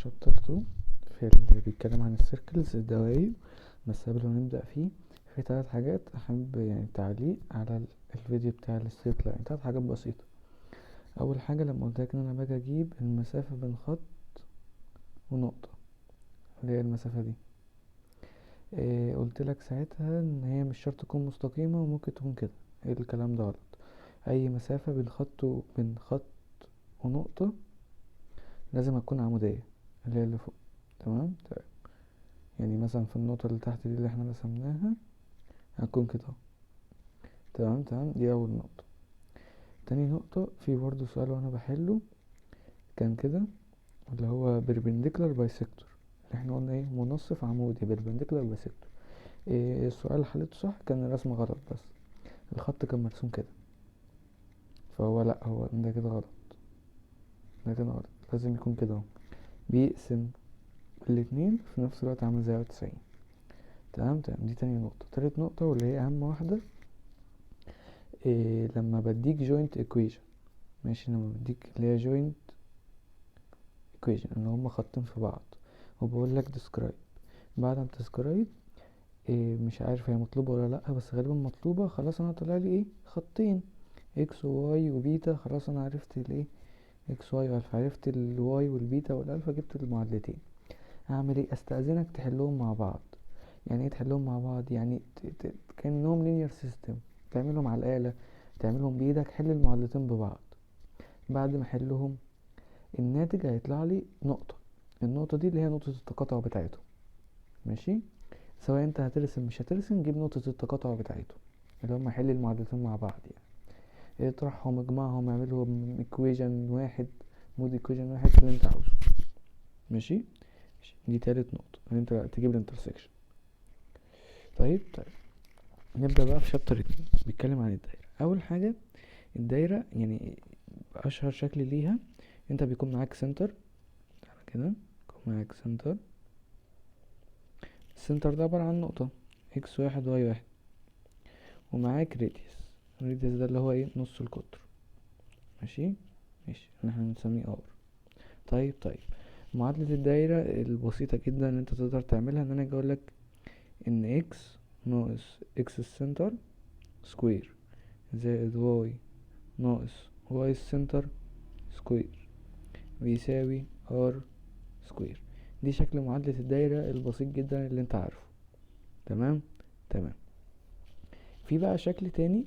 chapter 2 في اللي بيتكلم عن ال circles، الدوائر. بس قبل ما نبدأ فيه، في تلات حاجات أحب يعني تعليق على الفيديو بتاع ال straight line، تلات حاجات بسيطة. أول حاجة، لما قلتلك إن أنا باجي أجيب المسافة بين خط ونقطة، اللي هي المسافة دي، إيه قلتلك ساعتها؟ إن هي مش شرط تكون مستقيمة وممكن تكون كده. ايه الكلام ده غلط. أي مسافة بين خط ونقطة لازم تكون عمودية، اللي هي اللي فوق. تمام؟ طيب، يعني مثلا في النقطة اللي تحت دي اللي احنا رسمناها هتكون كده اهو. تمام، دي أول نقطة. تاني نقطة، في برضه سؤال وأنا بحله كان كده، اللي هو perpendicular bisector، اللي احنا قلنا ايه؟ منصف عمودي، perpendicular bisector. إيه السؤال اللي حليته صح؟ كان الرسم غلط، بس الخط كان مرسوم كده، فهو لأ، هو ده كده غلط، ده كده غلط، لازم يكون كده اهو، بيقسم الاتنين في نفس الوقت، عامل زاوية 90. تمام، دي تاني نقطة. تالت نقطة واللي هي أهم واحدة، إيه؟ لما بديك joint equation، ماشي، لما بديك اللي هي joint equation ان هما خطين في بعض، وبقول لك describe، بعد ما describe إيه، مش عارف هي مطلوبة ولا لأ، بس غالبا مطلوبة. خلاص انا طلع لي ايه؟ خطين x و y و beta، خلاص انا عرفت الايه؟ x y و alpha، عرفت ال y وال beta وال alpha، جبت المعادلتين. هعمل ايه؟ استأذنك تحلهم مع بعض. يعني ايه تحلهم مع بعض؟ يعني كأنهم linear system، تعملهم على الآلة، تعملهم بإيدك، حل المعادلتين ببعض. بعد ما احلهم الناتج هيطلع لي نقطة، النقطة دي اللي هي نقطة التقاطع بتاعتهم، ماشي؟ سواء انت هترسم مش هترسم، جيب نقطة التقاطع بتاعتهم اللي هم حل المعادلتين مع بعض، يعني اطرحهم، اجمعهم، اعملهم equation واحد، mode equation واحد، اللي انت عاوزه. ماشي؟ دي تالت نقطة، ان انت تجيب ال intersection. طيب، نبدأ بقى في chapter 2، بيتكلم عن الدايرة. اول حاجة الدايرة، يعني اشهر شكل ليها، انت بيكون معاك center كده، بيكون معاك center، ال center ده عبارة عن نقطة x واحد y واحد، ومعاك radius، ال radius ده اللي هو ايه؟ نص القطر. ماشي، اللي احنا بنسميه r. طيب، معادلة الدايرة البسيطة جدا اللي انت تقدر تعملها، ان انا اجي اقولك ان x ناقص x ال center square زائد y ناقص y ال center square بيساوي r square. دي شكل معادلة الدايرة البسيط جدا اللي انت عارفه. تمام. في بقى شكل تاني،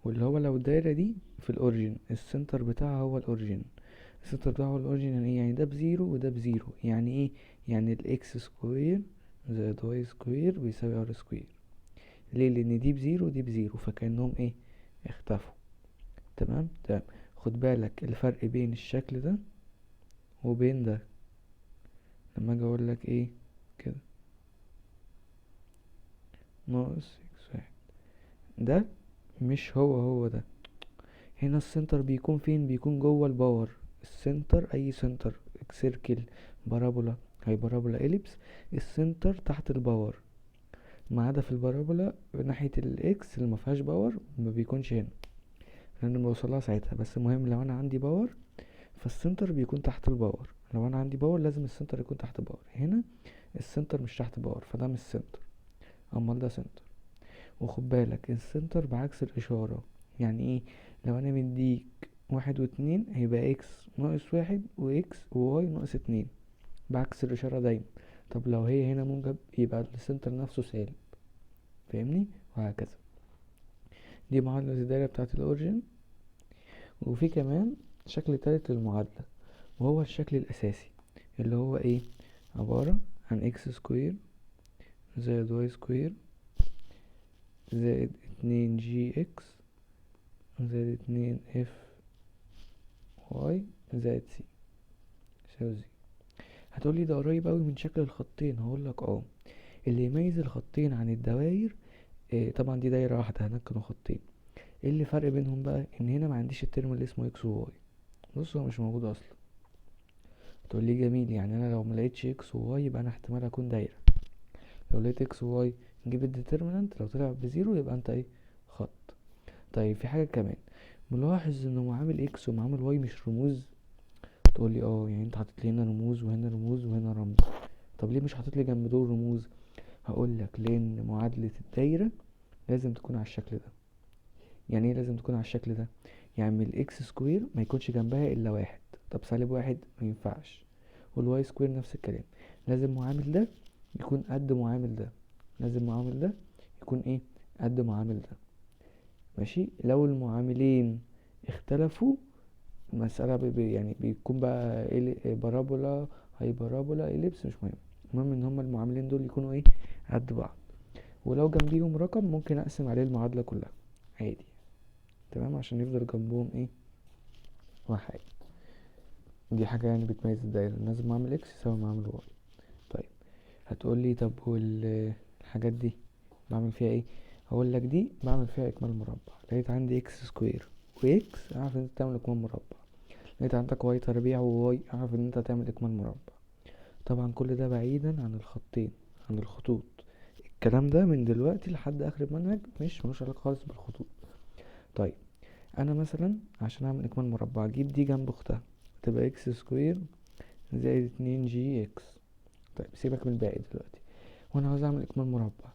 واللي هو لو الدايرة دي في ال origin، ال center بتاعها هو ال origin، ال center بتاعه هو ال origin، يعني ايه؟ يعني ده ب zero وده ب zero. يعني ايه؟ يعني ال x square زائد y square بيساوي r square. ليه؟ لان دي ب zero ودي ب zero، فكأنهم ايه؟ اختفوا. تمام. خد بالك الفرق بين الشكل ده وبين ده، لما اجي اقول لك ايه كده ناقص x واحد، ده مش هو هو ده. هنا ال center بيكون فين؟ بيكون جوه ال power. ال center، اي center، circle، parabola، hyperbola، ellipse، ال center تحت ال power، ما عدا في ال parabola ناحية ال x اللي ما فيهاش power ما بيكونش هنا، لان بوصلها ساعتها. بس المهم لو انا عندي power فال center بيكون تحت ال power، لو انا عندي power لازم ال center يكون تحت power. هنا ال center مش تحت power، فده مش center، امال ده center. وخد بالك ال center بعكس الاشارة، يعني ايه؟ لو انا مديك واحد واتنين هيبقى x ناقص واحد و x و y ناقص اتنين، بعكس الاشارة دايما. طب لو هي هنا موجب يبقى ال center نفسه سالب، فاهمني؟ وهكذا. دي معادلة الدايرة بتاعت ال origin. وفي كمان شكل تالت للمعادلة، وهو الشكل الأساسي، اللي هو ايه؟ عبارة عن x square زائد y square زائد اتنين g x زائد اتنين f y زائد c يساوي zero. هتقولي ده قريب اوي من شكل الخطين، هقولك اه، اللي يميز الخطين عن الدواير إيه؟ طبعا دي دايرة واحدة، هناك كانوا خطين. ايه اللي فرق بينهم بقى؟ ان هنا ما عنديش ال term اللي اسمه x و y، بص هو مش موجود اصلا. تقول لي جميل، يعني انا لو ما لقيتش x و y يبقى انا احتمال اكون دايرة، لو لقيت x و y نجيب ال determinant، لو طلع ب zero يبقى انت ايه؟ خط. طيب في حاجة كمان، ملاحظ ان معامل x ومعامل y مش رموز؟ تقول لي يعني انت حاطط لي هنا رموز وهنا رموز وهنا رمز، طب ليه مش حاطط لي جنب دول رموز؟ هقول لك لان معادلة الدايرة لازم تكون على الشكل ده. يعني ايه لازم تكون على الشكل ده؟ يعني ال x square ما يكونش جنبها الا واحد، طب سالب واحد ما ينفعش، وال y square نفس الكلام، لازم معامل ده يكون قد معامل ده، لازم معامل ده يكون ايه؟ قد معامل ده. ماشي، لو المعاملين اختلفوا المسألة يعني بيكون بقى parabola، hyperbola، ellipse، مش مهم، المهم ان هما المعاملين دول يكونوا ايه؟ قد بعض، ولو جنبيهم رقم ممكن اقسم عليه المعادلة كلها عادي، تمام، عشان يفضل جنبهم ايه؟ واحد. دي حاجة بتميز الدايرة، لازم معامل x يساوي معامل y. طيب هتقولي طب والحاجات دي بعمل فيها ايه؟ هقول لك دي بعمل فيها اكمال مربع. لقيت عندي x square و x، اعرف ان انت تعمل اكمال مربع. لقيت عندك y تربيع و y، اعرف ان انت هتعمل اكمال مربع. طبعا كل ده بعيدا عن الخطين، عن الخطوط، الكلام ده من دلوقتي لحد اخر المنهج مش ملوش علاقة خالص بالخطوط. طيب انا مثلا عشان اعمل اكمال مربع اجيب دي جنب اختها، تبقى x square زائد 2 g x. طيب سيبك من الباقي دلوقتي، وانا عاوز اعمل اكمال مربع،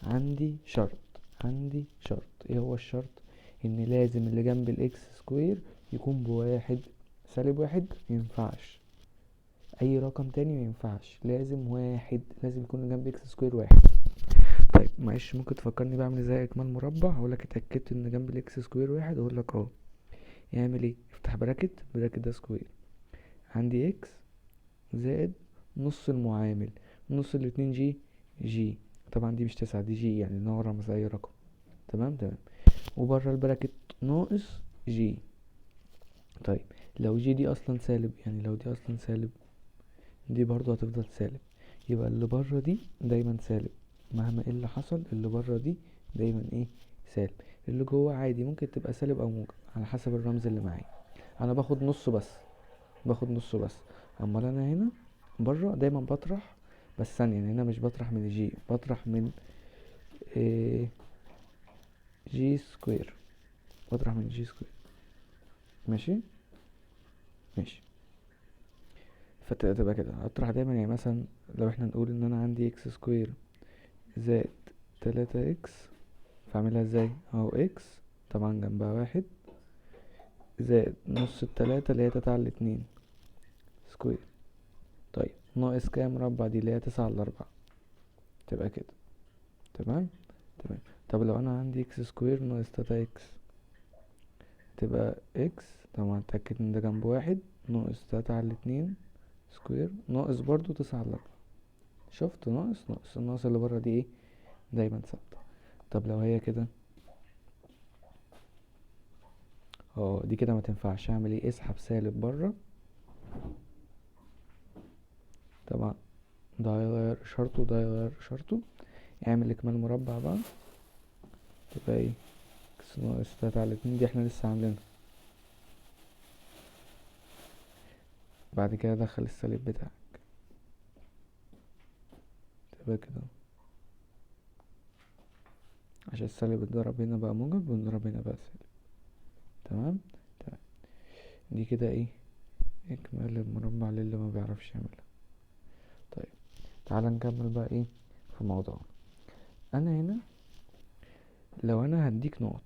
عندي شرط، عندي شرط. ايه هو الشرط؟ ان لازم اللي جنب ال x square يكون بواحد، سالب واحد مينفعش، اي رقم تاني مينفعش، لازم واحد، لازم يكون اللي جنب x square واحد. طيب معلش ممكن تفكرني بعمل ازاي اكمال مربع؟ هقولك اتاكدت ان جنب ال x square واحد، اقولك يعمل ايه؟ افتح bracket، bracket ده square، عندي x زائد نص المعامل، نص الاتنين g، g، طبعا دي مش 9 دي g، يعني ان هو رمز اي رقم، تمام تمام، وبره ال bracket ناقص g. طيب لو g دي اصلا سالب، يعني لو دي اصلا سالب دي برضو هتفضل سالب، يبقى اللي بره دي دايما سالب، مهما ايه اللي حصل اللي بره دي دايما ايه؟ سالب. اللي جوه عادي ممكن تبقى سالب او موجب على حسب الرمز اللي معايا، انا باخد نصه بس، باخد نصه بس. امال انا هنا بره دايما بطرح، بس ثانية، يعني هنا مش بطرح من g، بطرح من إيه؟ g square، بطرح من g square. ماشي ماشي، فتبقى كده اطرح دايما. يعني مثلا لو احنا نقول ان انا عندي x square زائد تلاتة x، فاعملها ازاي؟ اهو x طبعا جنبها واحد زائد نص التلاتة اللي هي تلاتة على الاتنين square، طيب ناقص كام مربع دي اللي هي 9 على 4، تبقى كده. تمام تمام. طب لو انا عندي x square ناقص تلاتة x، تبقى x طبعا اتأكد ان ده جنب واحد ناقص تلاتة على الاتنين square ناقص برضو 9 على 4. شفت؟ ناقص ناقص، الناقص اللي بره دي ايه؟ دايما ثابتة. طب لو هي كده، دي كده ما تنفعش، اعمل ايه؟ اسحب سالب بره، طبعا ده هيغير اشارته وده هيغير اشارته، اعمل اكمال مربع بقى، تبقى ايه؟ x ناقص تلاتة على اتنين، دي احنا لسه عاملينها. بعد كده دخل السالب بتاعك، تبقى كده عشان السالب اتضرب هنا بقى موجب واتضرب هنا بقى سالب. تمام تمام. دي كده ايه؟ اكمال المربع للي ما بيعرفش يعملها. طيب تعالى نكمل بقى ايه في موضوعنا. انا هنا لو انا هديك نقط،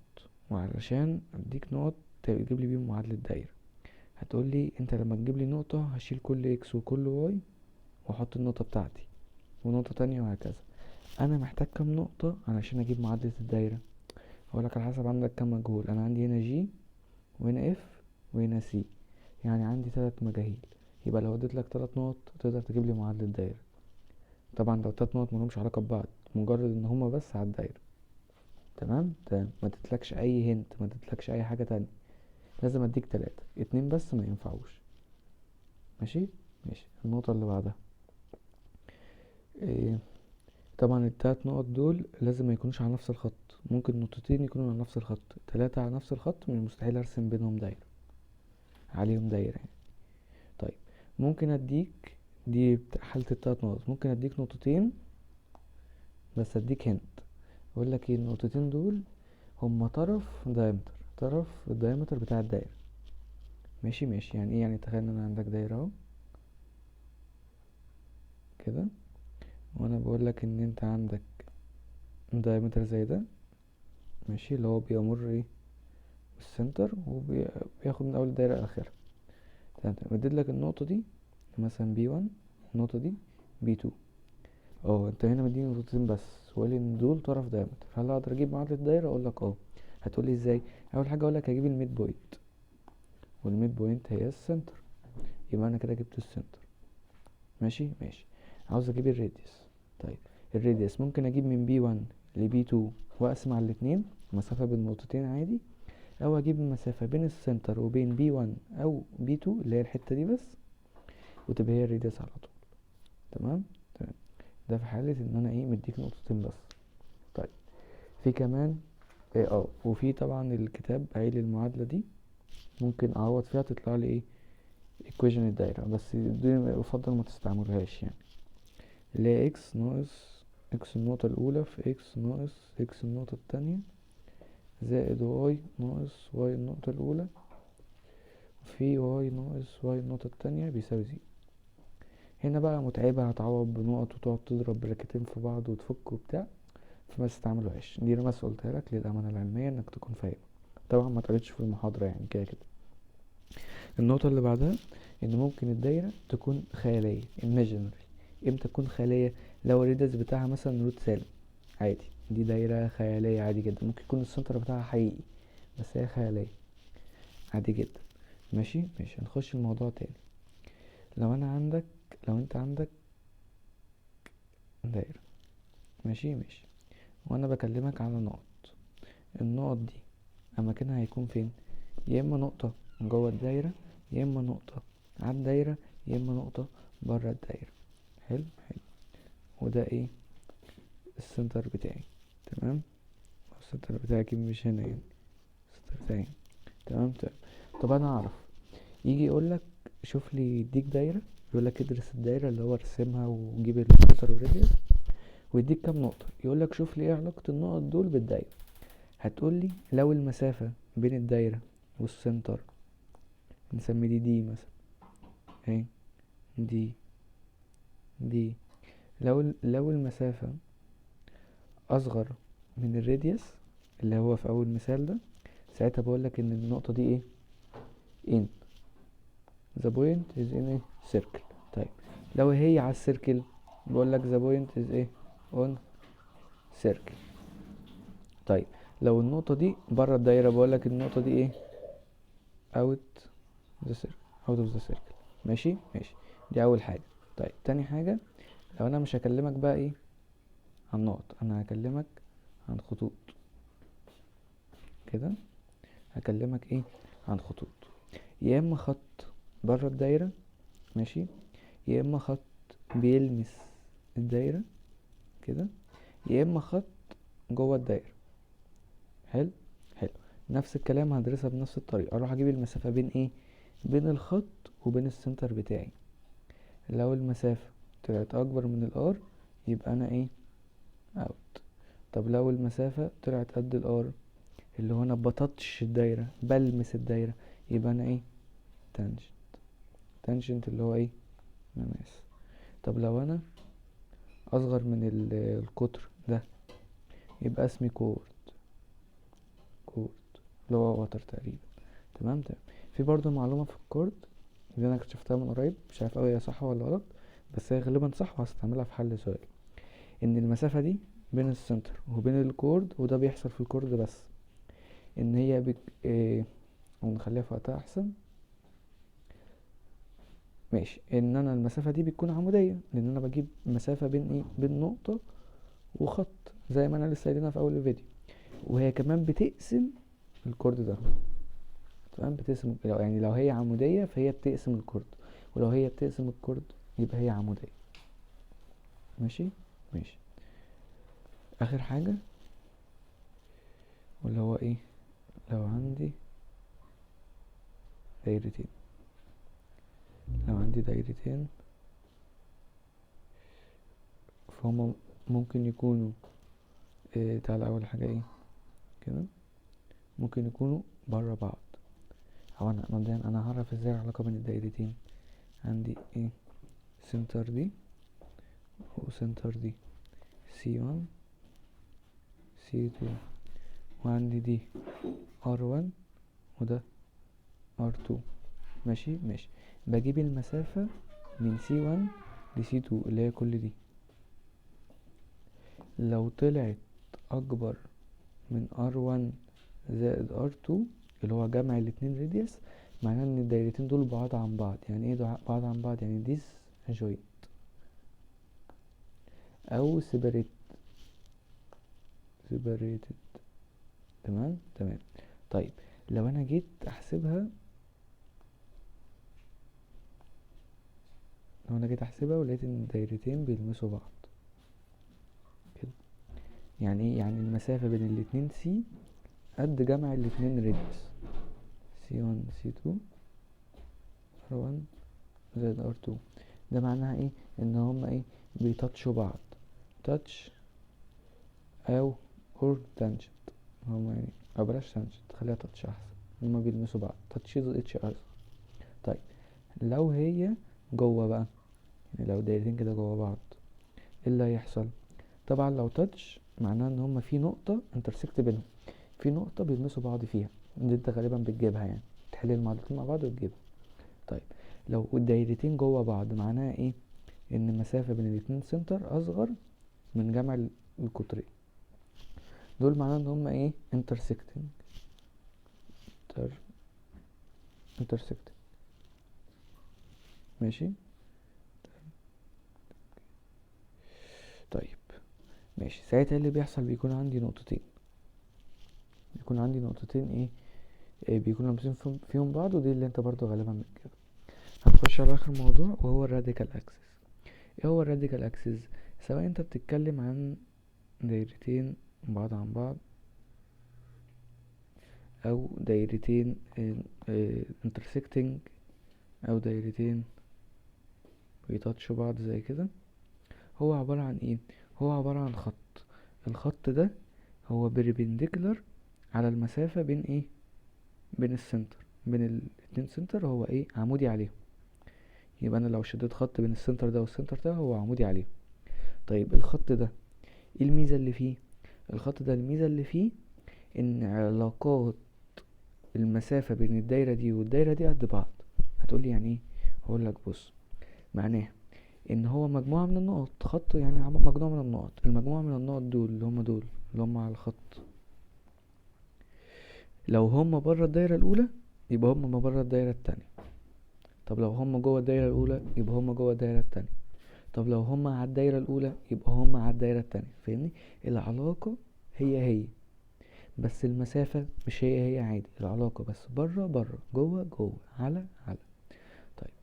وعلشان اديك نقط تجيب لي بيهم معادلة دايرة، هتقول لي انت لما تجيب لي نقطة هشيل كل x وكل y واحط النقطة بتاعتي ونقطة تانية وهكذا. انا محتاج كام نقطة علشان اجيب معادلة الدايرة؟ هقولك على حسب عندك كام مجهول. انا عندي هنا g وهنا f وهنا c، يعني عندي 3 مجاهيل، يبقى لو اديت لك 3 نقط تقدر تجيب لي معادلة دايرة. طبعا لو 3 نقط ملهمش علاقة ببعض، مجرد ان هما بس على الدايرة. تمام تمام، ما تتلكش اي هنت، ما تتلكش اي حاجة تانية، لازم اديك 3، 2 بس ما ينفعوش. ماشي ماشي. النقطة اللي بعدها إيه؟ طبعا التلات نقط دول لازم ما يكونوش على نفس الخط، ممكن نقطتين يكونوا على نفس الخط، 3 على نفس الخط من المستحيل ارسم بينهم دايرة، عليهم دايرة يعني. طيب ممكن اديك دي حالة التلات نقط، ممكن اديك نقطتين بس اديك هنت، اقول لك ايه؟ النقطتين دول هما طرف diameter، طرف ال diameter بتاع الدايرة. ماشي ماشي. يعني ايه؟ يعني تخيل ان انا عندك دايرة اهو كده، وانا بقولك ان انت عندك diameter زي ده، ماشي، اللي هو بيمر ايه بال center وبياخد من اول الدايرة لاخرها. تمام تمام. مديت لك النقطة دي مثلا B 1، النقطة دي B 2. انت هنا مديني نقطتين بس وقال لي ان دول طرف diameter، هل اقدر اجيب معادلة الدايرة؟ اقول لك اه. هتقولي ازاي؟ اول حاجة اقول لك هجيب ال midpoint، وال midpoint هي ال center، يبقى انا كده جبت ال center. ماشي ماشي. عاوز اجيب ال radius. طيب ال radius ممكن اجيب من B 1 ل B 2 واقسم على الاتنين مسافة بين نقطتين عادي، او اجيب المسافة بين ال center وبين B 1 او B 2 اللي هي الحتة دي بس، وتبقى هي ال radius على طول. تمام تمام. ده في حالة ان انا ايه مديك نقطتين بس. طيب في كمان ايه، وفي طبعا الكتاب قايل المعادلة دي ممكن اعوض فيها تطلع لي ايه equation الدايرة، بس دي يفضل ما تستعملوهاش يعني، اللي هي x ناقص x النقطة الأولى في x ناقص x النقطة التانية زائد y ناقص y النقطة الأولى في y ناقص y النقطة التانية بيساوي 0. هنا بقى متعبة، هتعوض بنقط وتقعد تضرب براكتين في بعض وتفك وبتاع، فما تستعملوهاش. دي انا بس قلتها لك للأمانة العلمية انك تكون فاهمها، طبعا ما اتقالتش في المحاضرة يعني كده كده. النقطة اللي بعدها ان ممكن الدايرة تكون خيالية imaginary. امتى تكون خيالية؟ لو ال radius بتاعها مثلا root سالب عادي، دي دايرة خيالية عادي جدا، ممكن يكون ال center بتاعها حقيقي بس هي خيالية عادي جدا. ماشي ماشي. هنخش الموضوع تاني. لو انت عندك دايرة، ماشي ماشي، وانا بكلمك على نقط، النقط دي اماكنها هيكون فين؟ يا اما نقطة جوه الدايرة، يا اما نقطة على الدايرة، يا اما نقطة بره الدايرة. حلو حلو. وده ايه؟ ال center بتاعي. تمام. ال center بتاعي اكيد مش هنا يعني، ال center بتاعي هنا. تمام تمام. طب انا اعرف يجي يقولك شوف لي، يديك دايرة، يقولك ادرس الدايرة اللي هو ارسمها وجيب ال center وال radius، ويديك كام نقطة، يقولك شوف لي ايه علاقة النقط دول بالدايرة. هتقولي لو المسافة بين الدايرة وال center، نسمي دي D مثلا، اهي D D، لو المسافة أصغر من ال radius اللي هو في أول مثال ده، ساعتها بقولك إن النقطة دي إيه؟ in the point is in a circle. طيب لو هي على ال circle بقولك the point is إيه؟ on circle. طيب لو النقطة دي بره الدايرة بقولك النقطة دي إيه؟ out the circle، out of the circle. ماشي ماشي. دي أول حاجة. طيب تاني حاجة، لو أنا مش هكلمك بقى إيه عن نقط، أنا هكلمك عن خطوط كده، هكلمك إيه عن خطوط، يا إما خط بره الدايرة، ماشي، يا إما خط بيلمس الدايرة كده، يا إما خط جوه الدايرة. حلو حلو. نفس الكلام هدرسها بنفس الطريقة، أروح أجيب المسافة بين إيه؟ بين الخط وبين ال center بتاعي. لو المسافة طلعت أكبر من ال R يبقى أنا إيه؟ out. طب لو المسافة طلعت قد ال R اللي هو أنا ب touch الدايرة، بلمس الدايرة، يبقى أنا إيه؟ tangent. tangent اللي هو إيه؟ مماس. طب لو أنا أصغر من القطر ده يبقى اسمي chord، chord اللي هو وتر تقريبا. تمام تمام. في برضو معلومة في ال chord اللي أنا اكتشفتها من قريب، مش عارف أوي هي صح ولا غلط، بس هي غالبا صح وهستعملها في حل سؤال، إن المسافة دي بين ال center وبين ال chord، وده بيحصل في ال chord بس، إن هي بك إيه، ونخليها في وقتها أحسن. ماشي، إن أنا المسافة دي بتكون عمودية، لأن أنا بجيب مسافة بين إيه؟ بين نقطة وخط زي ما أنا لسه قايلينها في أول الفيديو، وهي كمان بتقسم ال chord ده. تمام، بتقسم، يعني لو هي عمودية فهي بتقسم ال chord، ولو هي بتقسم ال chord يبقى هي عمودية. ماشي ماشي. آخر حاجة واللي هو إيه؟ لو عندي دايرتين، لو عندي دايرتين فهما ممكن يكونوا إيه، تعالى أول حاجة إيه كده، ممكن يكونوا برا بعض. او انا مبدئيا انا هعرف ازاي العلاقة بين الدايرتين. عندي ايه؟ center دي و center دي، C1 C2، وعندي دي R1 وده R2. ماشي ماشي. بجيب المسافة من C1 ل C2 اللي هي كل دي، لو طلعت أكبر من R1 زائد R2 اللي هو جمع الاتنين radius، معناه ان الدايرتين دول بعاد عن بعض. يعني ايه بعاد عن بعض؟ يعني disjoint او separated. تمام تمام. طيب لو انا جيت احسبها، لو انا جيت احسبها ولقيت ان الدايرتين بيلمسوا بعض كده، يعني ايه؟ يعني المسافة بين الاتنين C قد جمع الاتنين radius، C1 C2 R1 زائد R2. ده معناها ايه؟ ان هما ايه؟ بي touch وا بعض، touch او or tangent، هما يعني او بلاش tangent، خليها touch احسن، هما بيلمسوا بعض، touches each other. طيب لو هي جوه بقى، يعني لو دايرتين كده جوه بعض، ايه اللي هيحصل؟ طبعا لو touch معناها ان هما في نقطة intersect بينهم، في نقطة بيلمسوا بعض فيها، دي انت غالبا بتجيبها، يعني تحل المعادلتين مع بعض وتجيبها. طيب لو الدايرتين جوه بعض معناها ايه؟ ان المسافة بين الاتنين center اصغر من جمع القطرين دول، معناه ان هما ايه؟ intersecting، intersecting. ماشي. طيب ماشي. ساعتها اللي بيحصل بيكون عندي نقطتين، بيكون عندي نقطتين ايه؟ إيه بيكونوا لامسين فيهم بعض، ودي اللي انت برضو غالبا بتجيبها. هنخش على اخر موضوع وهو ال radical axis. ايه هو ال radical axis؟ سواء انت بتتكلم عن دايرتين بعض عن بعض او دايرتين، intersecting، او دايرتين بي touch وا بعض زي كده، هو عبارة عن ايه؟ هو عبارة عن خط، الخط ده هو perpendicular على المسافة بين ايه؟ بين ال center، بين الاتنين center، هو ايه؟ عمودي عليهم. يبقى انا لو شديت خط بين ال center ده وال center ده هو عمودي عليهم. طيب الخط ده ايه الميزة اللي فيه؟ الخط ده الميزة اللي فيه ان علاقات المسافة بين الدايرة دي والدايرة دي قد بعض. هتقولي يعني ايه؟ هقول لك بص، معناها ان هو مجموعة من النقط، خط يعني مجموعة من النقط، المجموعة من النقط دول اللي هم دول اللي هم على الخط، لو هم بره الدايرة الأولى يبقى هم بره الدايرة التانية، طب لو هم جوه الدايرة الأولى يبقى هم جوه الدايرة التانية، طب لو هم على الدايرة الأولى يبقى هم على الدايرة التانية. فاهمني؟ العلاقة هي هي بس المسافة مش هي هي، عادي العلاقة بس بره بره، جوه جوه، على على. طيب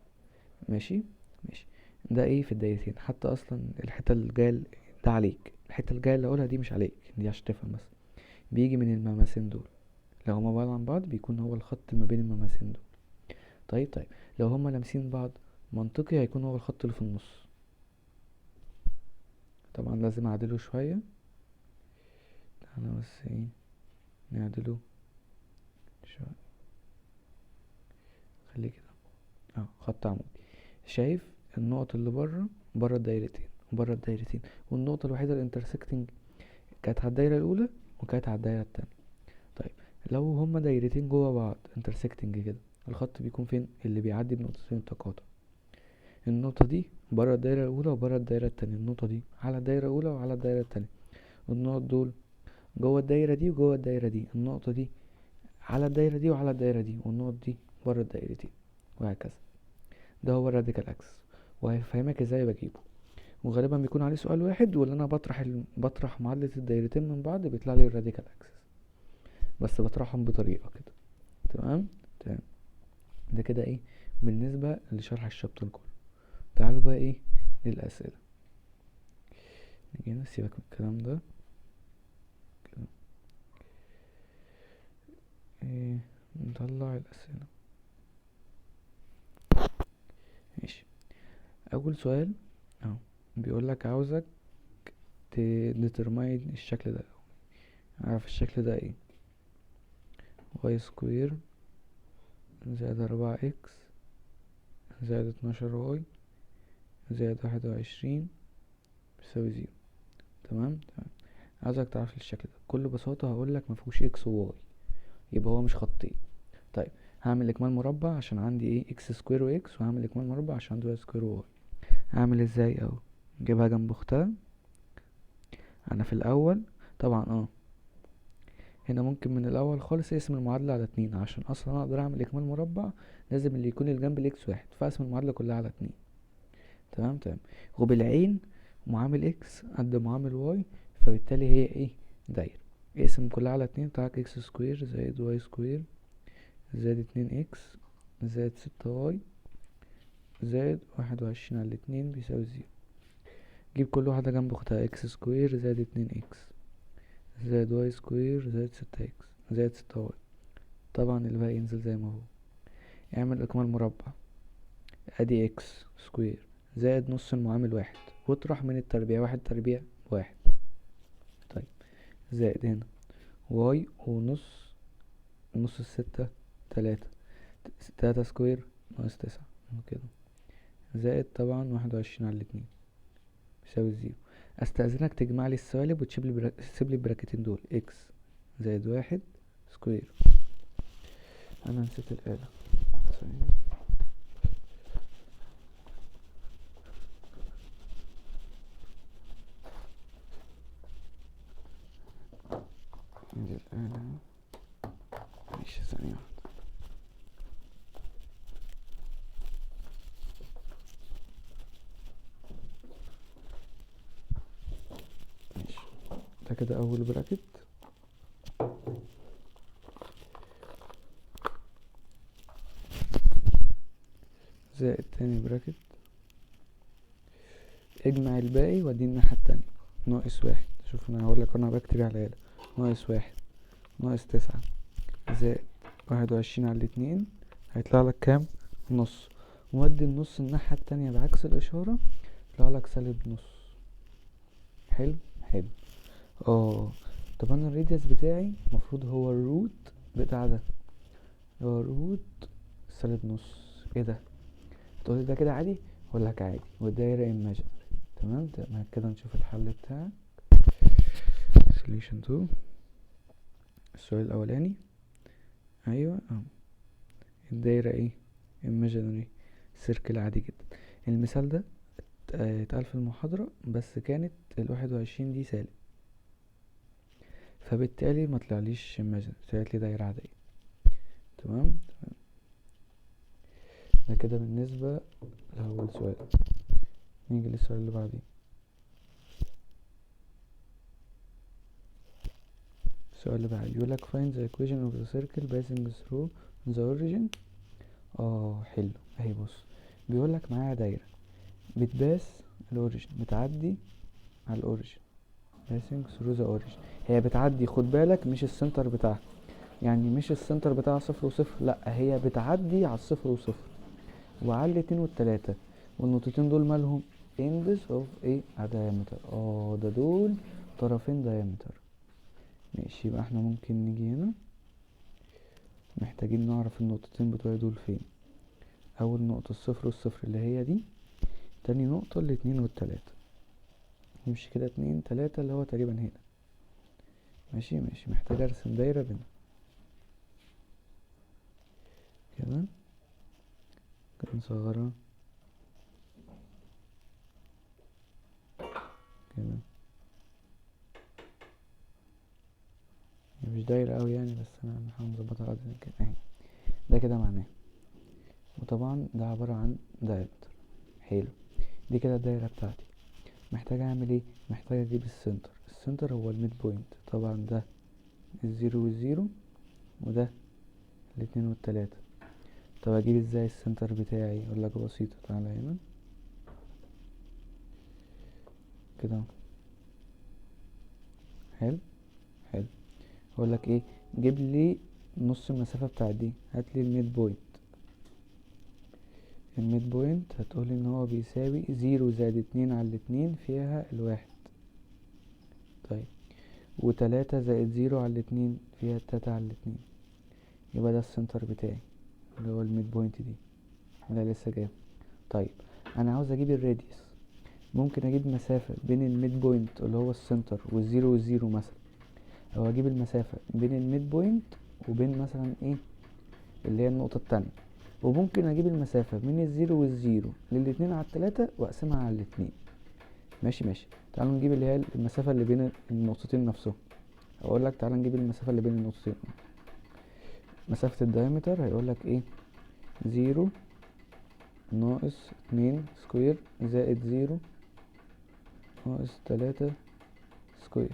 ماشي ماشي. ده ايه في الدايرتين؟ حتى اصلا الحتة اللي جاية ده عليك، الحتة الجاية اللي اقولها دي مش عليك، دي عشان تفهم بس. بيجي من المماسين دول، لو هما بعاد عن بعض بيكون هو الخط ما بين المماسين دول. طيب لو هما لامسين بعض منطقي هيكون هو الخط اللي في النص. طبعا لازم اعدله شوية، انا بس ايه نعدله شوية، خليه كده خط عمودي. شايف النقط اللي بره بره الدايرتين وبره الدايرتين، والنقطة الوحيدة ال intersecting كانت على الدايرة الأولى وكانت على الدايرة التانية. طيب لو هما دايرتين جوه بعض intersecting كده، الخط بيكون فين؟ اللي بيعدي بنقطتين التقاطع. النقطة دي بره الدايرة الأولى وبره الدايرة التانية، النقطة دي على الدايرة الأولى وعلى الدايرة التانية، النقط دول جوه الدايرة دي وجوه الدايرة دي، النقطة دي على الدايرة دي وعلى الدايرة دي، والنقط دي بره الدايرتين، وهكذا. ده هو ال radical axis، وهيفهمك ازاي بجيبه. وغالبا بيكون عليه سؤال واحد، واللي انا بطرح معادلة الدايرتين من بعض بيطلع لي ال radical axis، بس بطرحهم بطريقة كده. تمام تمام. ده كده ايه بالنسبة لشرح ال chapter كله. تعالوا بقى ايه للأسئلة. نيجي هنا، سيبك من الكلام ده كده، ايه نطلع الأسئلة. ماشي. أول سؤال اهو بيقول لك عاوزك determine الشكل ده، اعرف الشكل ده ايه. y square زائد 4 x زائد 12 y زائد 21 بيساوي 0. تمام تمام. عايزك تعرف لي الشكل ده بكل بساطة. هقولك مفهوش x و y، يبقى هو مش خطين. طيب هعمل اكمال مربع عشان عندي ايه؟ x square و x، وهعمل اكمال مربع عشان عندي y square و y. هعمل ازاي؟ اهو نجيبها جنب اختها. انا في الاول طبعا هنا ممكن من الاول خالص اقسم المعادلة على 2، عشان اصلا اقدر اعمل اكمال مربع لازم اللي يكون الجنب ال x 1، فاقسم المعادلة كلها على 2. تمام تمام. وبالعين معامل x قد معامل y، فبالتالي هي ايه؟ دايرة. اقسم كلها على 2، بتاعك x square زائد y square زائد 2 x زائد 6 y زائد 21 على 2 بيساوي 0. جيب كل واحدة جنب اختها، x square زائد 2 x زائد y square زائد 6 x زائد 6 y، طبعا الباقي ينزل زي ما هو. اعمل اكمال مربع، ادي x square زائد نص المعامل 1، واطرح من التربيع 1 تربيع 1. طيب زائد هنا y ونص نص الستة تلاتة، تلاتة square ناقص 9 كده، زائد طبعا 21 على 2 بيساوي 0. استأذنك تجمع لي السوالب وتسيب لي تسيب لي البراكتين دول، x زائد 1 square. انا نسيت الآلة، ثانية. ادي الآلة، ماشي ثانية واحدة. ماشي ده كده أول bracket، زائد تاني bracket، اجمع الباقي واديه الناحية التانية، ناقص 1. شوف انا هقول لك انا بكتب على الآلة، ناقص 1 ناقص 9 زائد 21 على 2، هيطلع لك كام؟ نص. ودي النص الناحية التانية بعكس الإشارة، يطلع لك سالب نص. حلو حلو. طب انا ال radius بتاعي المفروض هو ال root بتاع ده، هو root سالب نص. ايه ده؟ تقولي ده كده عادي؟ اقول لك عادي، والدايرة imaginary. تمام تمام. كده نشوف الحل بتاعك. solution 2، السؤال الاولاني. ايوه اهو الدايرة ايه؟ imaginary circle عادي جدا. المثال ده اتقال في المحاضرة، بس كانت 21 دي سالب، فبالتالي ما طلعليش imaginary، طلعت لي دايرة عادية. تمام تمام. ده كده بالنسبة لأول سؤال. نيجي للسؤال اللي بعديه. السؤال اللي بعديه بيقول لك find the equation of the circle passing through the origin. حلو. اهي بص، بيقول لك معايا دايرة بت pass ال origin، بتعدي على ال origin، passing through the origin. هي بتعدي، خد بالك، مش ال center بتاعها، يعني مش ال center بتاعها 0 و0، لا هي بتعدي على الصفر وصفر وعلى الاتنين والتلاتة، والنقطتين دول مالهم؟ ends of ايه؟ diameter. ده دول طرفين diameter. ماشي، يبقى احنا ممكن نيجي هنا، محتاجين نعرف النقطتين بتوعي دول فين. اول نقطة الصفر والصفر اللي هي دي، تاني نقطة الاتنين والتلاتة، نمشي كده 2 3 اللي هو تقريبا هنا. ماشي ماشي. محتاج ارسم دايرة بينهم كده، ممكن نصغرها كده، هي مش دايرة اوي يعني، بس انا هنحاول نظبطها على قد الامكان اهي. ده كده معناه، وطبعا ده عبارة عن diameter. حلو، دي كده الدايرة بتاعتي. محتاج اعمل ايه؟ محتاج اجيب ال center. ال center هو ال midpoint، طبعا ده ال zero وال zero، وده الاتنين والتلاتة. طب اجيب ازاي ال center بتاعي؟ اقول لك بسيطة، تعالى هنا كده. حلو حلو. اقول لك ايه؟ جيب لي نص المسافة بتاعت دي، هات لي ال midpoint. ال midpoint هتقولي ان هو بيساوي 0 زائد 2 على 2 فيها الواحد، طيب وتلاتة زائد 0 على 2 فيها التلاتة على 2، يبقى ده ال center بتاعي. اللي هو ال midpoint دي اللي لسه جايبها. طيب انا عاوز اجيب ال radius، ممكن اجيب مسافة بين ال midpoint اللي هو ال center وال zero وال zero مثلا، او اجيب المسافة بين ال midpoint وبين مثلا ايه اللي هي النقطة التانية، وممكن اجيب المسافة من ال zero وال zero للاتنين على التلاتة واقسمها على الاتنين. ماشي ماشي، تعالوا نجيب اللي هي المسافة اللي بين النقطتين نفسهم. اقول لك تعالى نجيب المسافة اللي بين النقطتين، مسافة ال diameter هيقول لك ايه، zero ناقص 2 square زائد zero ناقص 3 square.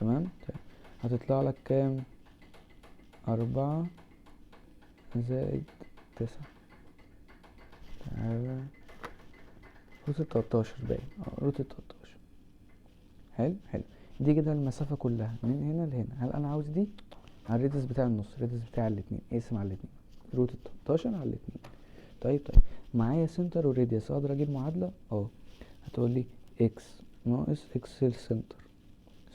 تمام، طيب هتطلع لك كام؟ 4 زائد 9، تعالى root التلتاشر باين، root التلتاشر. حلو حلو، دي كده المسافة كلها من هنا لهنا. هل أنا عاوز دي؟ على ال radius بتاع النص، ال radius بتاع الاتنين، اقسم على الاتنين، root التلتاشر على الاتنين. طيب معايا center و radius، اقدر اجيب معادلة؟ هتقول لي x ناقص x ال center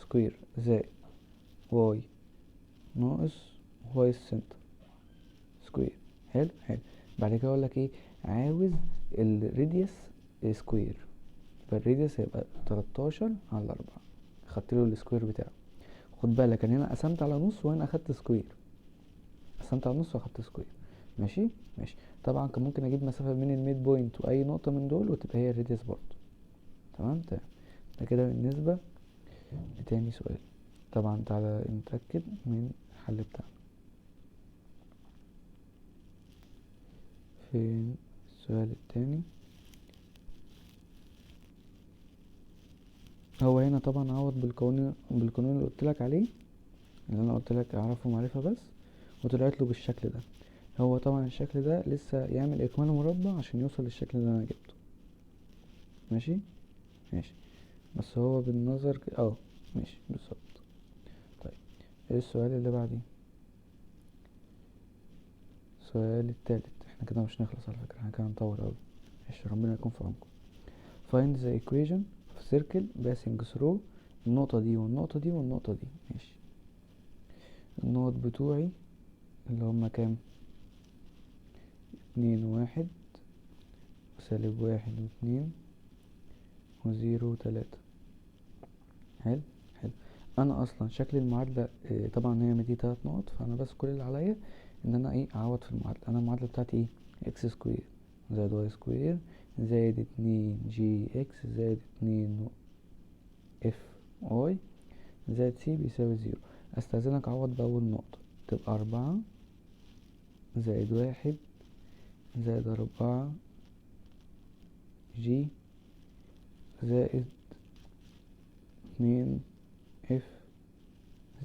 square زائد y ناقص y ال center square. حلو حلو، بعد كده اقول لك ايه، عاوز ال radius square، يبقى ال radius هيبقى 13 على 4، خدت له ال square بتاعه. خد بالك ان هنا قسمت على نص وهنا اخدت square، قسمت على نص واخدت square. ماشي ماشي، طبعا كان ممكن اجيب مسافة بين ال midpoint واي نقطة من دول وتبقى هي ال radius برضه. تمام تمام، ده كده بالنسبة لتاني سؤال. طبعا تعالى نتأكد من الحل بتاعنا. فين السؤال التاني؟ هو هنا طبعا عوض بالقانون اللي قلت لك عليه، اللي انا قلت لك اعرفه معرفة بس، وطلعت له بالشكل ده. هو طبعا الشكل ده لسه يعمل اكمال مربع عشان يوصل للشكل اللي انا جبته. ماشي ماشي، بس هو بالنظر ماشي بالظبط. طيب ايه السؤال اللي بعديه؟ السؤال التالت. احنا كده مش نخلص على فكرة، احنا كده هنطول اوي. ماشي، ربنا يكون في عونكم. Find the equation of circle passing through النقطة دي والنقطة دي والنقطة دي. ماشي، النقط بتوعي اللي هما كام؟ 2 1 وسالب 1 واتنين و zero وتلاتة. حلو حلو، انا اصلا شكل المعادلة، طبعا هي مدي 3 نقط، فانا بس كل اللي عليا ان انا ايه، اعوض في المعادلة. انا المعادلة بتاعتي ايه؟ x square زائد y square زائد 2 g x زائد 2 f y زائد c بيساوي 0. استاذنك اعوض باول نقطة، تبقى 4 زائد 1 زائد 4 g زائد 2 f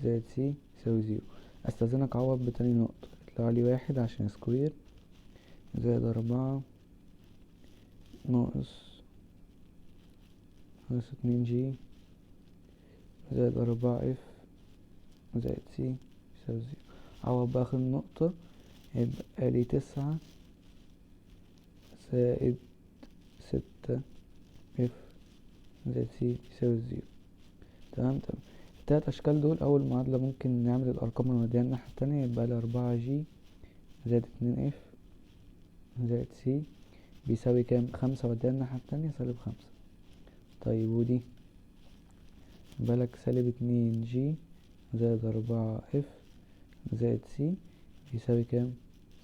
زائد c يساوي 0. استاذنك اعوض بتاني نقطة، يطلع لي 1 عشان square زائد 4 ناقص 2 g زائد 4 f زائد c يساوي 0. عوض بآخر نقطة، يبقى لي 9 زائد 6 f زائد c يساوي 0. تمام تمام، التلات أشكال دول أول معادلة ممكن نعمل الأرقام المادية الناحية التانية، يبقى لي 4 g زائد 2 f زائد c بيساوي كام؟ 5، وديها الناحية التانية سالب 5. طيب ودي بالك سالب 2 g زائد 4 f زائد c بيساوي كام؟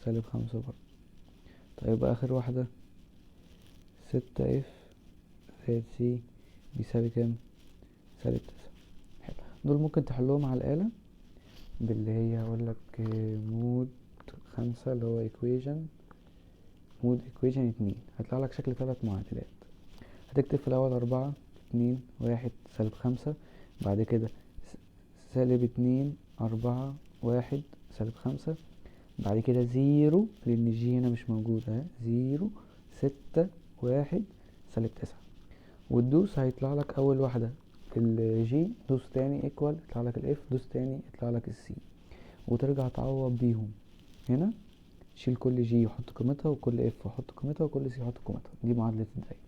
سالب 5 برضه. طيب آخر واحدة 6 f زائد c بيساوي كام؟ سالب 9. حلو، دول ممكن تحلهم على الآلة باللي هي هقولك mode 5 اللي هو equation mode equation 2، هيطلع لك شكل 3 معادلات. هتكتب في الأول 4 2 1 سالب 5، بعد كده سالب 2 4 1 سالب 5، بعد كده 0 لأن ال g هنا مش موجود اهي، 0 6 1 سالب 9، وتدوس هيطلع لك أول واحدة ال g، دوس تاني equal يطلع لك ال f، دوس تاني يطلع لك ال c، وترجع تعوض بيهم هنا، شيل كل g وحط قيمتها، وكل f وحط قيمتها، وكل c وحط قيمتها. دي معادلة الدايرة.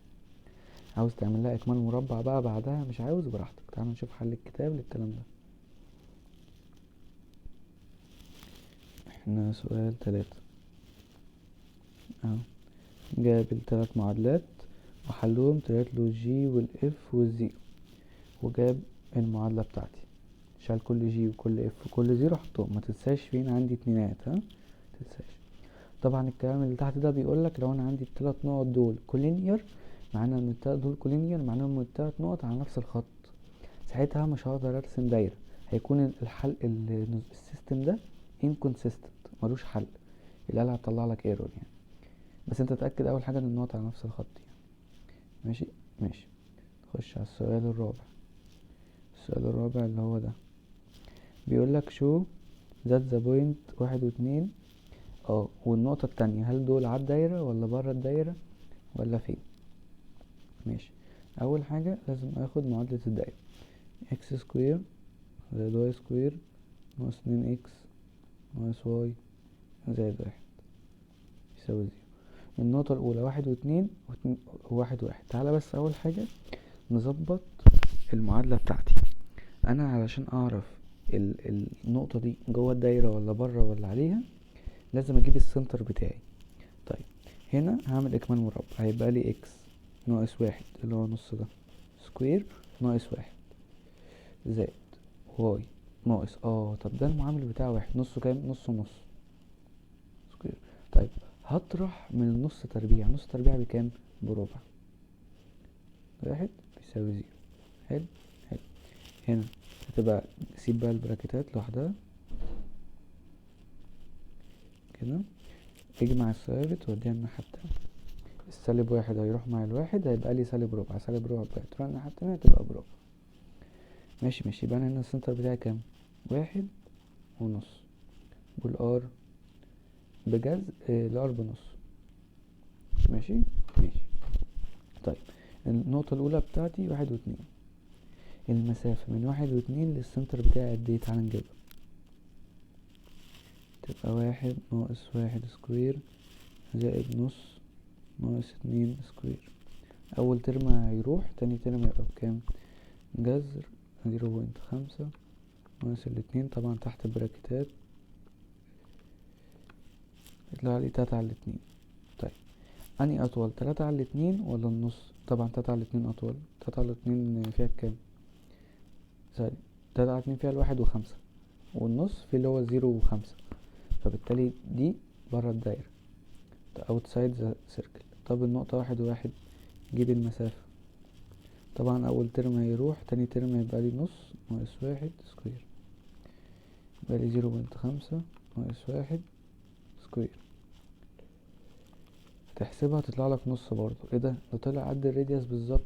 عاوز تعمل لها اكمال مربع بقى بعدها، مش عاوز براحتك. تعال نشوف حل الكتاب للكلام ده. احنا سؤال 3. اهو جاب التلات معادلات وحلهم، طلعت له G وال F وال zero، وجاب المعادلة بتاعتي، شال كل G وكل F وكل zero حطهم. ما تنساش فين عندي اتنينات، ها متنساش. طبعا الكلام اللي تحت ده بيقولك لو انا عندي التلات نقط دول collinear، معناه ان التلات دول collinear معناهم ان التلات نقط على نفس الخط، ساعتها مش هقدر ارسم دايرة، هيكون الحل ال system ده inconsistent ملوش حل، الآلة هتطلع لك error يعني. بس انت اتأكد اول حاجة ان النقط على نفس الخط يعني. ماشي ماشي. نخش على السؤال الرابع. السؤال الرابع اللي هو ده بيقول لك show that the point 1 و2، والنقطة التانية هل دول على الدايرة ولا برا الدايرة ولا فين؟ ماشي. أول حاجة لازم آخد معادلة الدايرة، x square زائد y square ناقص اتنين x ناقص y زائد 1 يساوي 0. النقطة الأولى 1 واتنين وواحد واحد. تعالى بس أول حاجة نظبط المعادلة بتاعتي. أنا علشان أعرف النقطة دي جوه الدايرة ولا بره ولا عليها لازم أجيب ال center بتاعي. طيب هنا هعمل إكمال مربع، هيبقى لي x ناقص 1 اللي هو نص ده square ناقص 1 زائد y ناقص، طب ده المعامل بتاع 1، نصه كام؟ نص ونص square. طيب هطرح من النص تربيع، نص تربيع بكام؟ بربع. 1 بيساوي 0. حلو حلو. هنا هتبقى سيب بقى البراكتات لوحدها كده، اجمع الثوابت واديها الناحية التانية. السالب 1 هيروح مع الواحد، هيبقى لي سالب ربع، سالب ربع تروح الناحية التانية تبقى بربع. ماشي ماشي. يبقى أنا هنا ال center بتاعي كام؟ واحد ونص، وال R بجذر، ال R بنص. ماشي ماشي. طيب النقطة الأولى بتاعتي 1 و2، المسافة من 1 و2 لل center بتاعي قد ايه؟ تعالى نجيبها. تبقى 1 ناقص 1 square زائد نص ناقص 2 square. أول term هيروح، تاني term هيبقى بكام؟ جذر 0.5 ناقص الاتنين، طبعا تحت براكتات، يطلع لي تلاتة على الاتنين. طيب أنهي أطول، تلاتة على الاتنين ولا النص؟ طبعا تلاتة على الاتنين أطول. تلاتة على الاتنين فيها كام؟ سوري، تلاتة على اتنين فيها الواحد وخمسة، والنص في اللي هو 0 و5، فبالتالي دي برا الدايرة outside the circle. طب النقطة 1 و1 جيب المسافة، طبعا أول term هيروح، تاني term هيبقى لي نص ناقص 1 square، يبقى لي 0.5 ناقص 1 square. تحسبها تطلع لك نص برضو. ايه ده؟ ده طلع قد ال radius بالظبط.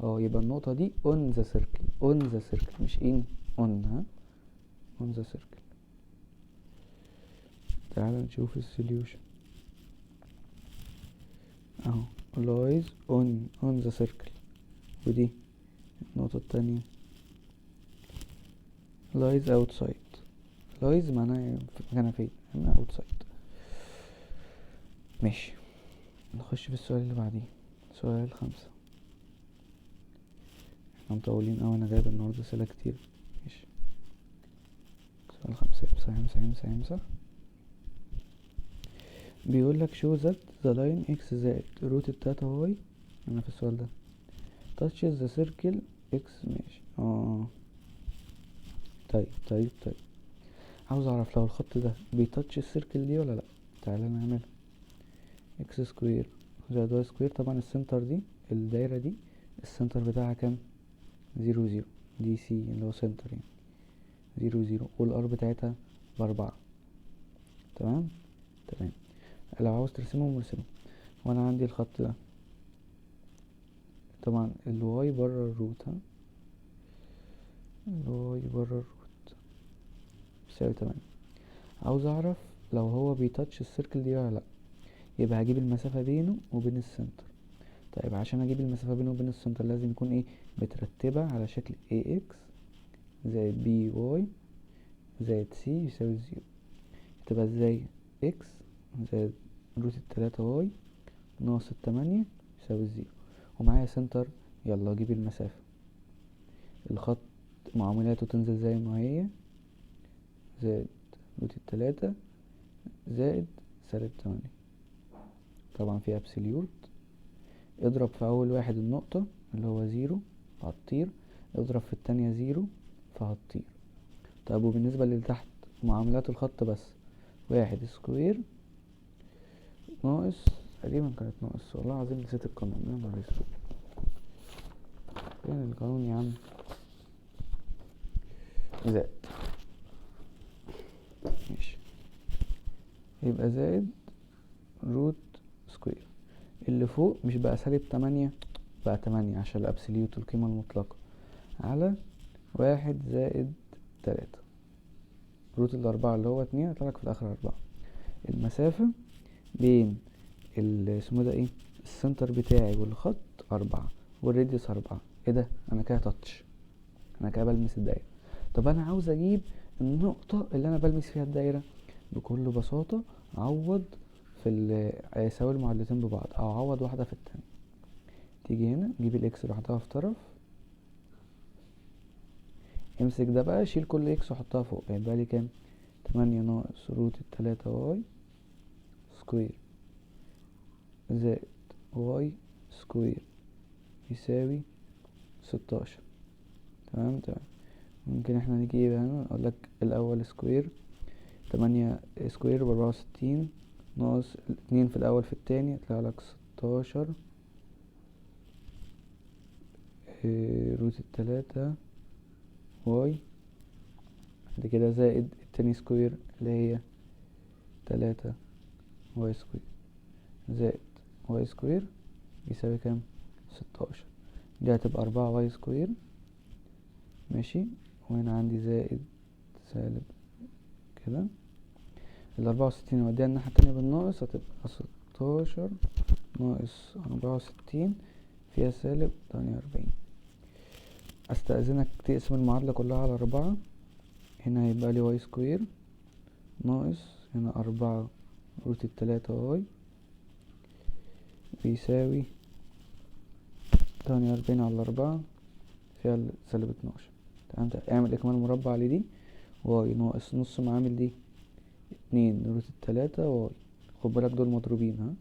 يبقى النقطة دي on the circle، on the circle مش in، on، ها on the circle. تعال نشوف ال solution اهو، lies on the circle، ودي النقطة التانية lies outside. lies معناها مكانها فين؟ هنا outside. ماشي، نخش في السؤال اللي بعديه، سؤال 5. احنا مطولين اوي، انا جايب النهارده اسئلة كتير. ماشي، سؤال 5. امسح امسح امسح امسح. بيقول لك show that the line x زائد root التلاتة y، انا في السؤال ده touches the circle x. ماشي. طيب طيب طيب، عاوز اعرف لو الخط ده بي touch ال circle دي ولا لا. تعالى نعملها x square زائد y square. طبعا ال center دي، الدايرة دي ال center بتاعها كام؟ 0 0، دي C اللي هو center يعني 0 0، وال R بتاعتها ب4. تمام تمام. لو عاوز ترسمهم ارسمهم. وانا عندي الخط ده، طبعا ال y بره ال root، ها ال y بره ال root بيساوي 8. عاوز اعرف لو هو بي touch ال circle دي ولا لا، يبقى هجيب المسافة بينه وبين ال center. طيب عشان اجيب المسافة بينه وبين ال center لازم يكون ايه؟ مترتبة على شكل ax زائد by زائد c يساوي 0. تبقى ازاي؟ x زائد root التلاتة y ناقص التمانية يساوي 0، ومعايا center. يلا اجيب المسافة، الخط معاملاته تنزل زي ما هي زائد root التلاتة زائد سالب 8. طبعا في absolute. اضرب في اول واحد النقطة اللي هو 0 فهتطير، اضرب في التانية 0 فهتطير. طيب وبالنسبة للي تحت معاملات الخط بس، 1 square ناقص، تقريبا كانت ناقص والله العظيم نسيت القانون، يا نهار اسود فين القانون يا عم، زائد، ماشي، يبقى زائد root square. اللي فوق مش بقى سالب 8، بقى 8 عشان ال absolute القيمة المطلقة، على 1 زائد 3 root الأربعة اللي هو 2، هيطلع لك في الآخر 4. المسافة بين اسمه ده ايه، ال center بتاعي والخط 4، وال radius 4. ايه ده؟ انا كده touch، انا كده بلمس الدايرة. طب انا عاوز اجيب النقطة اللي انا بلمس فيها الدايرة، بكل بساطة عوض في ساوي المعادلتين ببعض، او عوض واحدة في التانية. تيجي هنا جيب ال x لوحدها في طرف، امسك ده بقى شيل كل x وحطها فوق، هيبقى لي كام؟ 8 ناقص root التلاتة y square زائد y square يساوي 16. تمام تمام. ممكن احنا نيجي ايه بقى هنا، اقول لك الاول square 8 square بأربعة وستين ناقص 2 في الاول في التاني، يطلع لك 16، root التلاتة y، بعد كده زائد التاني square اللي هي 3 y square زائد y square يساوي كام؟ 16. دي هتبقى 4 y square، ماشي، وهنا عندي زائد سالب كده، الأربعة وستين وديها الناحية التانية بالناقص، هتبقى 16 ناقص 64 فيها سالب 48. أستأذنك تقسم المعادلة كلها على 4، هنا هيبقى لي y square ناقص هنا 4 root التلاتة y بيساوي 48 على 4 فيها سالب 12. تمام، اعمل إكمال مربع لدي، y ناقص نص معامل دي 2 root التلاتة y، خد بالك دول مضروبين، ها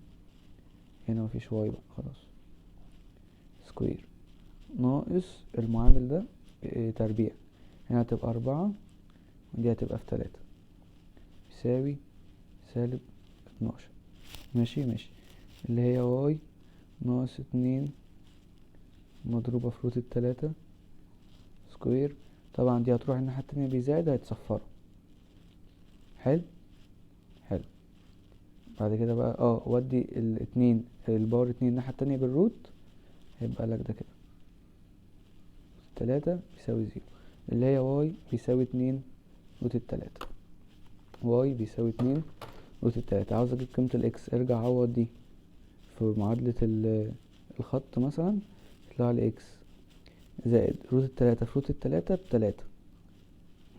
هنا مفيش y بقى خلاص، square ناقص المعامل ده، تربيع، هنا هتبقى 4 ودي هتبقى في 3 يساوي سالب 12. ماشي ماشي، اللي هي y ناقص 2 مضروبة في root التلاتة square، طبعا دي هتروح الناحية التانية بيزايد هيتصفروا. حلو حلو. بعد كده بقى ودي الاتنين ال power 2 الناحية التانية بال root، هيبقى لك ده كده 3 بيساوي 0، اللي هي y بيساوي 2 root التلاتة، y بيساوي 2 root التلاتة. عاوز اجيب قيمة ال x، ارجع عوض دي في معادلة الخط مثلا، يطلع لي x زائد root التلاتة في root التلاتة بتلاتة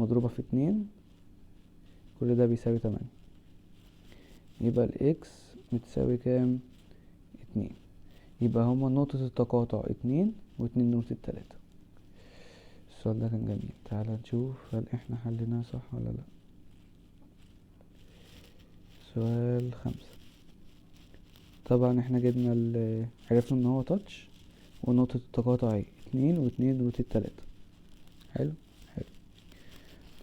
مضروبة في 2، كل ده بيساوي 8، يبقى ال x بتساوي كام؟ 2. يبقى هما نقطة التقاطع 2 واتنين root التلاتة. السؤال ده كان جميل، تعالى نشوف هل احنا حليناه صح ولا لا. سؤال 5، طبعا احنا جبنا عرفنا ان هو touch ونقطة التقاطع اهي 2 واتنين root التلاتة. حلو حلو.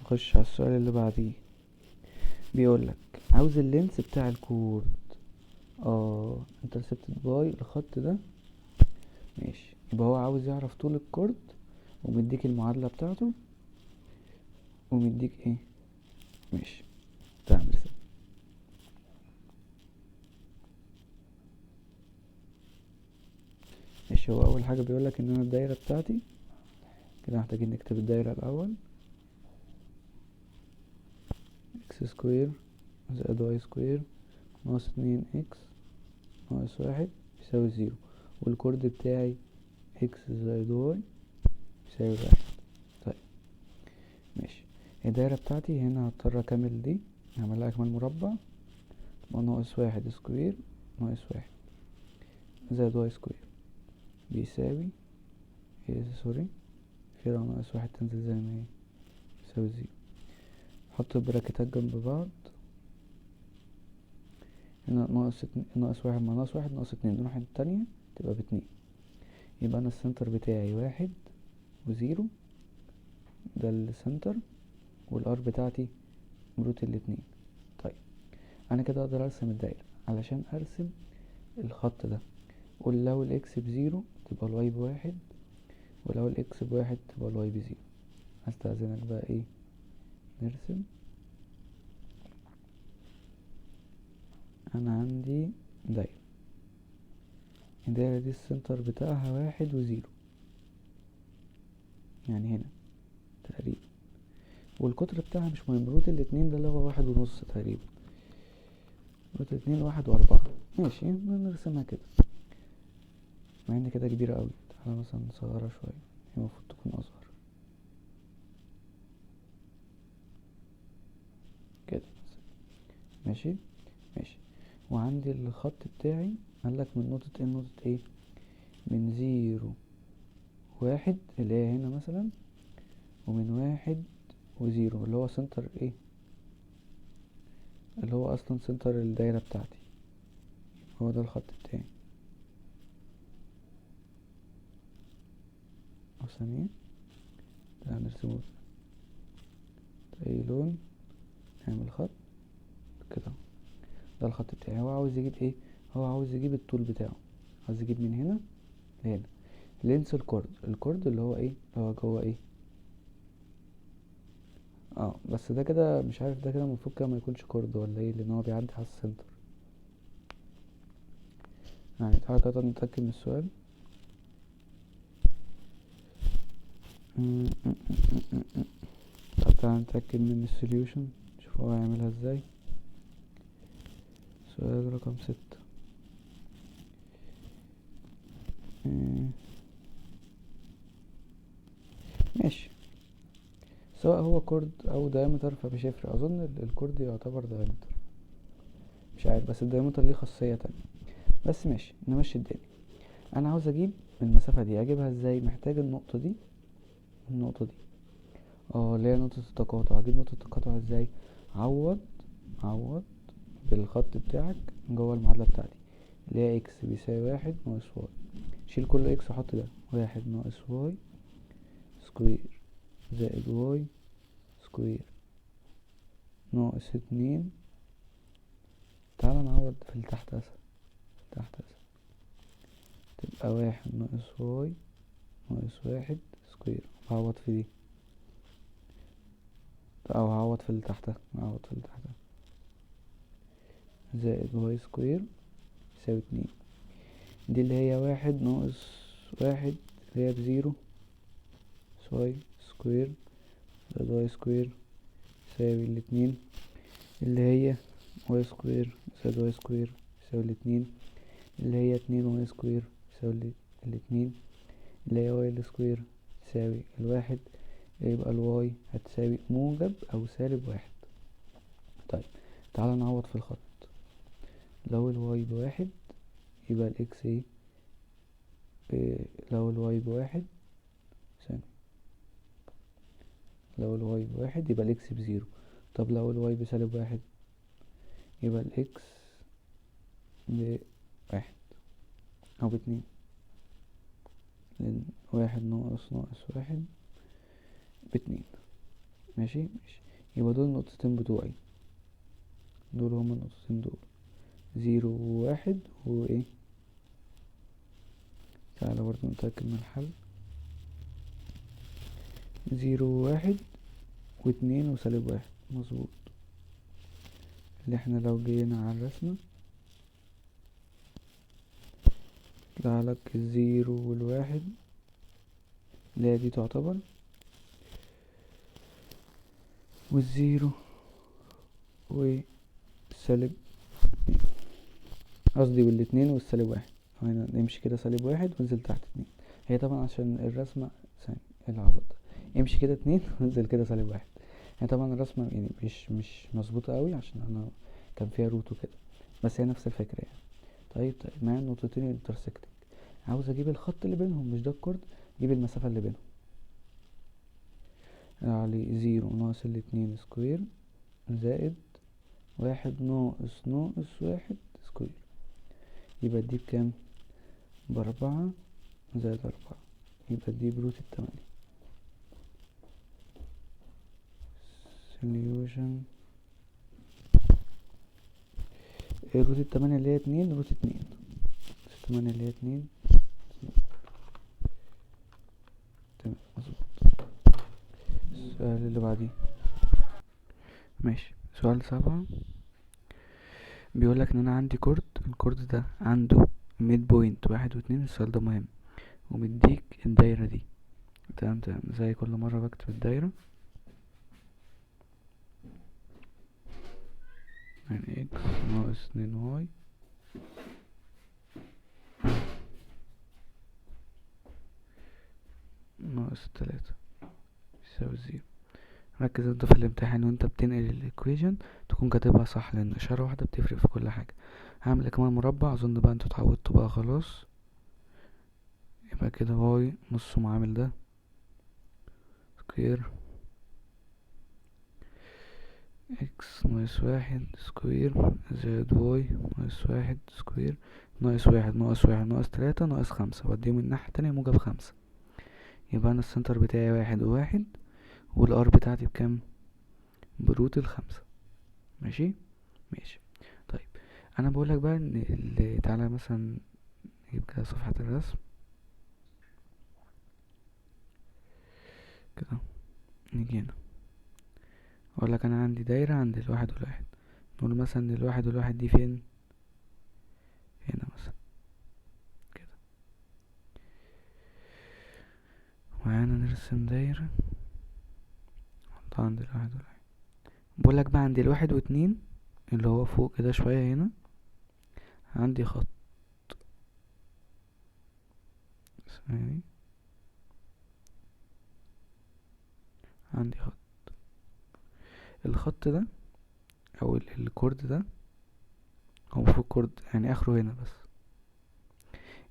نخش على السؤال اللي بعديه، بيقولك عاوز ال length بتاع ال chord، intercepted by الخط ده، ماشي، يبقى هو عاوز يعرف طول ال chord ومديك المعادلة بتاعته ومديك ايه، ماشي تعمل كده. ماشي، هو اول حاجة بيقولك ان انا الدايرة بتاعتي كده، محتاجين نكتب الدايرة الاول، x square زائد y square ناقص 2 x ناقص 1 يساوي 0، وال chord بتاعي x زائد y يساوي 1. طيب ماشي، الدايرة بتاعتي هنا هضطر اكمل دي، هعمل لها اكمال مربع، تبقى ناقص 1 square ناقص 1 زائد y square بيساوي إيه، sorry، في ناقص 1 تنزل زي ما هي يساوي 0. حط البراكتات جنب بعض، هنا ناقص اتنين، ناقص واحد مع ناقص واحد ناقص اتنين، نروح التانية تبقى باتنين. يبقى انا ال center بتاعي 1 و zero، ده ال center، وال R بتاعتي root الاتنين. طيب انا كده اقدر ارسم الدايرة. علشان ارسم الخط ده قول لو ال X ب zero تبقى ال Y بواحد، ولو ال X بواحد تبقى ال Y ب zero. هستأذنك بقى ايه نرسم. انا عندي دايرة، الدايرة دي ال center بتاعها 1 و zero، يعني هنا تقريبا، والقطر بتاعها مش مهم، root الاتنين ده اللي هو واحد ونص تقريبا، root الاتنين 1.4. ماشي نرسمها كده، مع ان كده كبيرة قوي، تعالى مثلا نصغرها شوية، هي المفروض تكون اصغر كده مثلا. ماشي ماشي. وعندي الخط بتاعي قالك من نقطة ايه لنقطة ايه، من zero واحد اللي هي هنا مثلا، ومن 1 و zero اللي هو center ايه، اللي هو اصلا center الدايرة بتاعتي، هو ده الخط بتاعي. او ثانية تعالى نرسمه بأي لون، نعمل خط كده، ده الخط بتاعي. هو عاوز يجيب ايه؟ هو عاوز يجيب الطول بتاعه، عاوز يجيب من هنا لهنا length ال chord. ال chord اللي هو ايه؟ اللي هو جوه ايه؟ بس ده كده مش عارف، ده كده المفروض كده ما يكونش chord ولا ايه، لان هو بيعدي على ال center. تعالى كده نتأكد من السؤال. طب تعالى نتأكد من ال solution، نشوف هو هيعملها ازاي. سؤال رقم 6. ماشي، سواء هو chord او diameter فمش هيفرق، اظن ال chord يعتبر diameter، مش عارف، بس ال diameter ليه خاصية تانية، بس ماشي نمشي الدنيا. انا عاوز اجيب المسافة دي، اجيبها ازاي؟ محتاج النقطة دي والنقطة دي، اللي هي نقطة التقاطع. اجيب نقطة التقاطع ازاي؟ عوض بالخط بتاعك جوه المعادلة بتاعتي اللي هي X بيساوي 1 ناقص Y، شيل كل X وحط ده، 1 ناقص Y square زائد Y square ناقص 2. تعالى نعوض في اللي تحت اسهل، تحت اسهل تبقى 1 ناقص Y ناقص 1 square، هعوض في دي او هعوض في اللي تحتها، هعوض في اللي تحتها زائد Y square يساوي 2، دي اللي هي 1 ناقص 1 اللي هي ب zero Y square زائد Y square يساوي الاتنين، اللي هي Y square زائد Y square يساوي الاتنين، اللي هي 2 Y square يساوي الاتنين، اللي هي Y square يساوي الواحد، يبقى ال Y هتساوي موجب او سالب 1. طيب تعالى نعوض في الخط، لو ال Y بواحد يبقى ال X ايه؟ إيه، لو ال Y بواحد، ثانية، لو ال Y بواحد يبقى ال X ب zero. طب لو ال Y بسالب 1 يبقى ال X بواحد او باتنين، لان 1 ناقص ناقص 1 باتنين. ماشي ماشي، يبقى دول النقطتين بتوعي، دول هما النقطتين دول، zero وواحد وايه. تعالى برضو نتأكد من الحل، zero وواحد واتنين وسالب 1، مظبوط. اللي احنا لو جينا على الرسمة يطلع لك ال zero والواحد اللي هي دي تعتبر، وال zero والسالب اتنين، قصدي والاتنين والسالب 1. هنا نمشي كده سالب 1 وانزل تحت 2، هي طبعا عشان الرسمة ثانية العبط ده، امشي كده 2 وانزل كده سالب 1. هي طبعا الرسمة مش مظبوطة قوي عشان انا كان فيها root وكده، بس هي نفس الفكرة. طيب معايا النقطتين intersecting، عاوز اجيب الخط اللي بينهم، مش ده ال chord، جيب المسافة اللي بينهم، على zero ناقص الاتنين square زائد واحد ناقص ناقص واحد square، يبقى دي بكام؟ ب4 زائد 4، يبقى دي ب root التمانية. solution root التمانية اللي هي 2 root 2، التمانية اللي هي 2، 2. تمام مظبوط. السؤال اللي بعديه ماشي، سؤال 7 بيقولك ان انا عندي chord، ال chord ده عنده midpoint 1 و2، السؤال ده مهم، ومديك الدايرة دي. تمام تمام، زي كل مرة بكتب الدايرة، يعني x ناقص 2 y ناقص 3 يساوي 0. ركز انت في الامتحان وانت بتنقل ال equation تكون كاتبها صح، لان اشارة واحدة بتفرق في كل حاجة. هعمل اكمال مربع، اظن بقى انتوا اتعودتوا بقى خلاص. يبقى كده y نص معامل ده square x ناقص 1 square زائد y ناقص 1 square ناقص 1 ناقص 1 ناقص 3 ناقص 5، واديهم الناحية التانية موجب 5. يبقى انا ال center بتاعي 1 و1، وال r بتاعتي بكام؟ ب root ال5. ماشي ماشي. طيب انا بقولك بقى ان تعالى مثلا نجيب كده صفحة الرسم كده، نيجي هنا اقولك انا عندي دايرة عند الواحد والواحد، نقول مثلا ان الواحد والواحد دي فين؟ هنا مثلا كده، وهنا نرسم دايرة نحطها عند الواحد والواحد. بقولك بقى عند الواحد واتنين اللي هو فوق كده شوية هنا عندي خط، ثواني، عندي خط، الخط ده او ال chord ده هو المفروض chord يعني اخره هنا بس،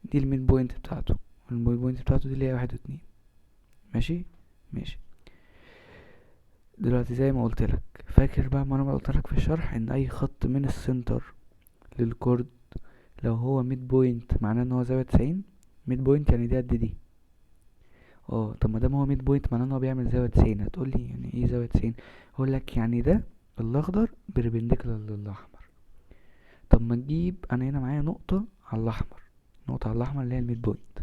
دي ال midpoint بتاعته، ال midpoint بتاعته دي اللي هي 1 و2. ماشي ماشي. دلوقتي زي ما قلت لك، فاكر بقى ما انا قلت لك في الشرح ان اي خط من ال center لل chord لو هو midpoint معناه ان هو زاوية 90، midpoint يعني دي قد دي. طب ما دام هو midpoint معناه ان هو بيعمل زاوية 90. هتقول لي يعني ايه زاوية 90؟ هقول لك يعني ده الاخضر perpendicular للاحمر. طب ما نجيب، انا هنا معايا نقطة على الاحمر، نقطة على الاحمر اللي هي ال midpoint،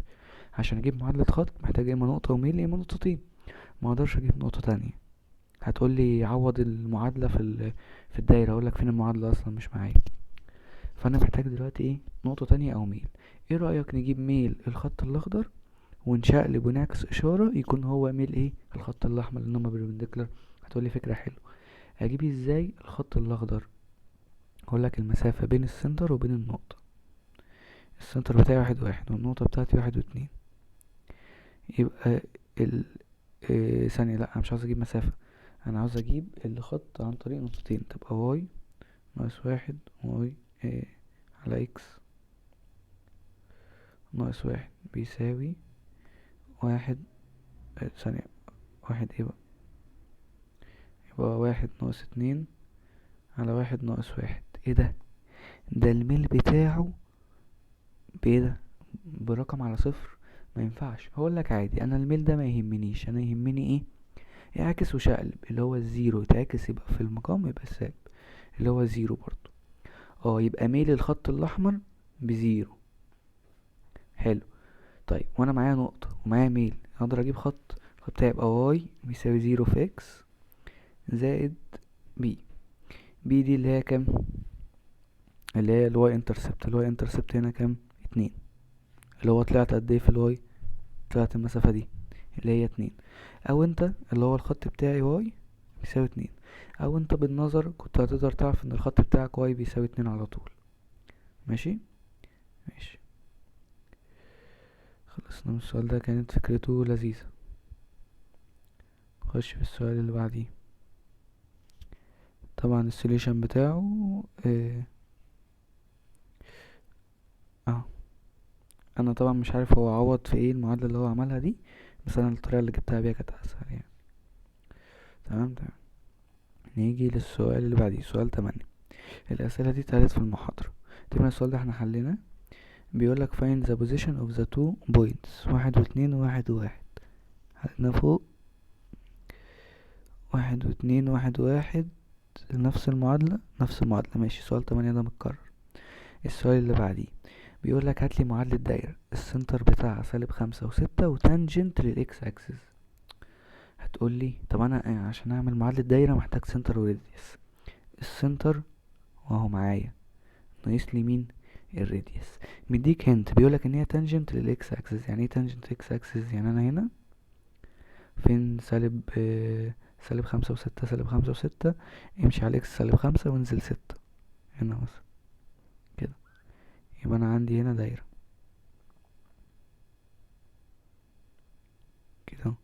عشان اجيب معادلة خط محتاج يا اما نقطة وميل يا اما نقطتين، ما اقدرش اجيب نقطة تانية. هتقول لي عوض المعادلة في الدايرة، اقول لك فين المعادلة اصلا مش معايا. فانا محتاج دلوقتي ايه؟ نقطة تانية او ميل. ايه رأيك نجيب ميل الخط الاخضر ونشقلب ونعكس اشارة يكون هو ميل ايه؟ الخط الاحمر لان هما perpendicular. هتقول لي فكرة حلوة، اجيب ازاي الخط الاخضر؟ اقول لك المسافة بين ال center وبين النقطة، ال center بتاعي 1 1 والنقطة بتاعتي 1 و2، يبقى ثانية، لا انا مش عاوز اجيب مسافة، انا عاوز اجيب الخط عن طريق نقطتين، تبقى y ناقص 1 y، على x ناقص 1 بيساوي 1، ثانية، 1 ايه بقى؟ يبقى 1 ناقص 2 على 1 ناقص 1. ايه ده؟ ده الميل بتاعه بايه ده؟ برقم على 0، ما ينفعش. هقول لك عادي، انا الميل ده ما يهمنيش، انا يهمني ايه؟ اعكس وشقلب، اللي هو ال zero يتعكس يبقى في المقام يبقى السالب اللي هو zero برضو. يبقى ميل الخط الاحمر ب zero. حلو. طيب وانا معايا نقطة ومعايا ميل، اقدر اجيب خط، الخط بتاعي يبقى y بيساوي zero في x زائد b، b دي اللي هي كام؟ اللي هي ال y intercept، ال y intercept هنا كام؟ 2، اللي هو طلعت قد ايه في ال y؟ طلعت المسافة دي اللي هي 2، او انت اللي هو الخط بتاعي y بيساوي 2، او انت بالنظر كنت هتقدر تعرف ان الخط بتاعك y بيساوي 2 على طول. ماشي ماشي، خلصنا من السؤال ده، كانت فكرته لذيذة. نخش في السؤال اللي بعديه. طبعا ال solution بتاعه، انا طبعا مش عارف هو عوض في ايه المعادلة اللي هو عملها دي، بس انا الطريقة اللي جبتها بيها كانت اسهل. تمام تمام. نيجي للسؤال اللي بعديه، سؤال 8. الأسئلة دي اتقالت في المحاضرة. تقريبا السؤال ده احنا حليناه. بيقولك find the position of the two points، 1 و2 و1 و1. حلينا فوق 1 و2 1 و1، نفس المعادلة، نفس المعادلة. ماشي، سؤال 8 ده متكرر. السؤال اللي بعديه بيقولك هاتلي معادلة دايرة ال center بتاعها سالب 5 و6 و tangent لل x axis. هتقولي طب انا عشان اعمل معادلة دايرة محتاج center و radius. ال center وهو معايا، ناقص لي مين؟ ال radius. مديك hint بيقولك ان هي tangent لل x axis. يعني ايه tangent x axis؟ يعني انا هنا فين سالب 5 و6، سالب 5 و6، امشي على ال x سالب 5 وانزل 6 هنا مثلا كده، يبقى انا عندي هنا دايرة كده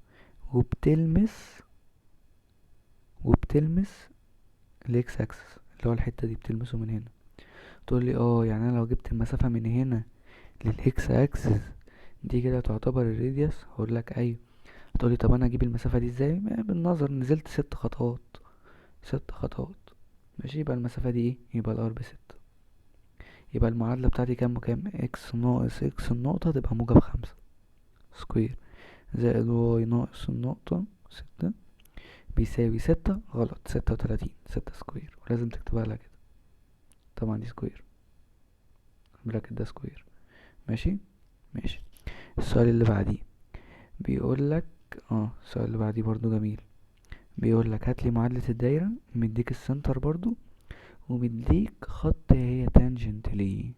وبتلمس الاكس اكسس اللي هو الحتة دي بتلمسه من هنا. تقول لي يعني انا لو جبت المسافة من هنا للاكس اكسس دي كده تعتبر ال radius؟ هقول لك ايوه. هتقولي طب انا اجيب المسافة دي ازاي؟ بالنظر نزلت 6 خطوات، 6 خطوات ماشي، يبقى المسافة دي ايه؟ يبقى ال r ب6. يبقى المعادلة بتاعتي كام وكام؟ x ناقص x النقطة تبقى موجب 5 square زائد y ناقص النقطة 6 بيساوي 6، غلط، 36، 6 square، ولازم تكتبها لها كده، طبعا دي square، bracket ده square. ماشي ماشي. السؤال اللي بعديه بيقول لك، السؤال اللي بعديه برضو جميل، بيقول لك هات لي معادلة الدايرة، مديك ال center برضو ومديك خط هي tangent ليه.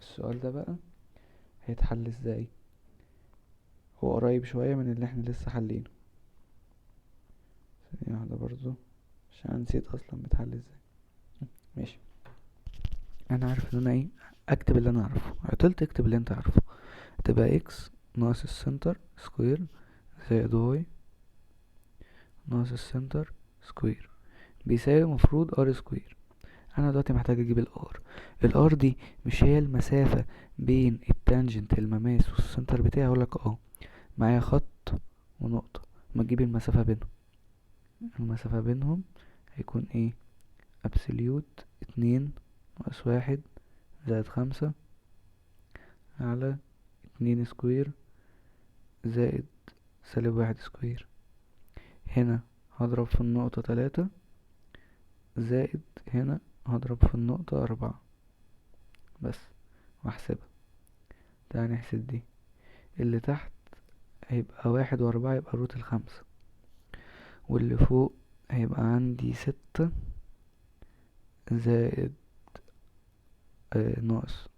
السؤال ده بقى هيتحل ازاي؟ هو قريب شوية من اللي احنا لسه حلينه. ثانية واحدة برضو عشان انا نسيت اصلا بيتحل ازاي. ماشي، انا عارف ان انا ايه، اكتب اللي انا اعرفه، عطلت اكتب اللي انت عارفه. هتبقى x ناقص ال center square زائد y ناقص ال center square بيساوي المفروض r square. انا دلوقتي محتاج اجيب ال r. ال r دي مش هي المسافة بين ال tangent المماس وال center بتاعي؟ هقولك معايا خط ونقطة، ما تجيب المسافة بينهم. المسافة بينهم هيكون ايه؟ absolute 2 ناقص 1 زائد 5 على 2 square زائد سالب 1 square. هنا هضرب في النقطة 3 زائد هنا هضرب في النقطة 4 بس، واحسبها. تعالى نحسب دي، اللي تحت هيبقى 1 و4 يبقى root ال5، واللي فوق هيبقى عندي 6 زائد، ناقص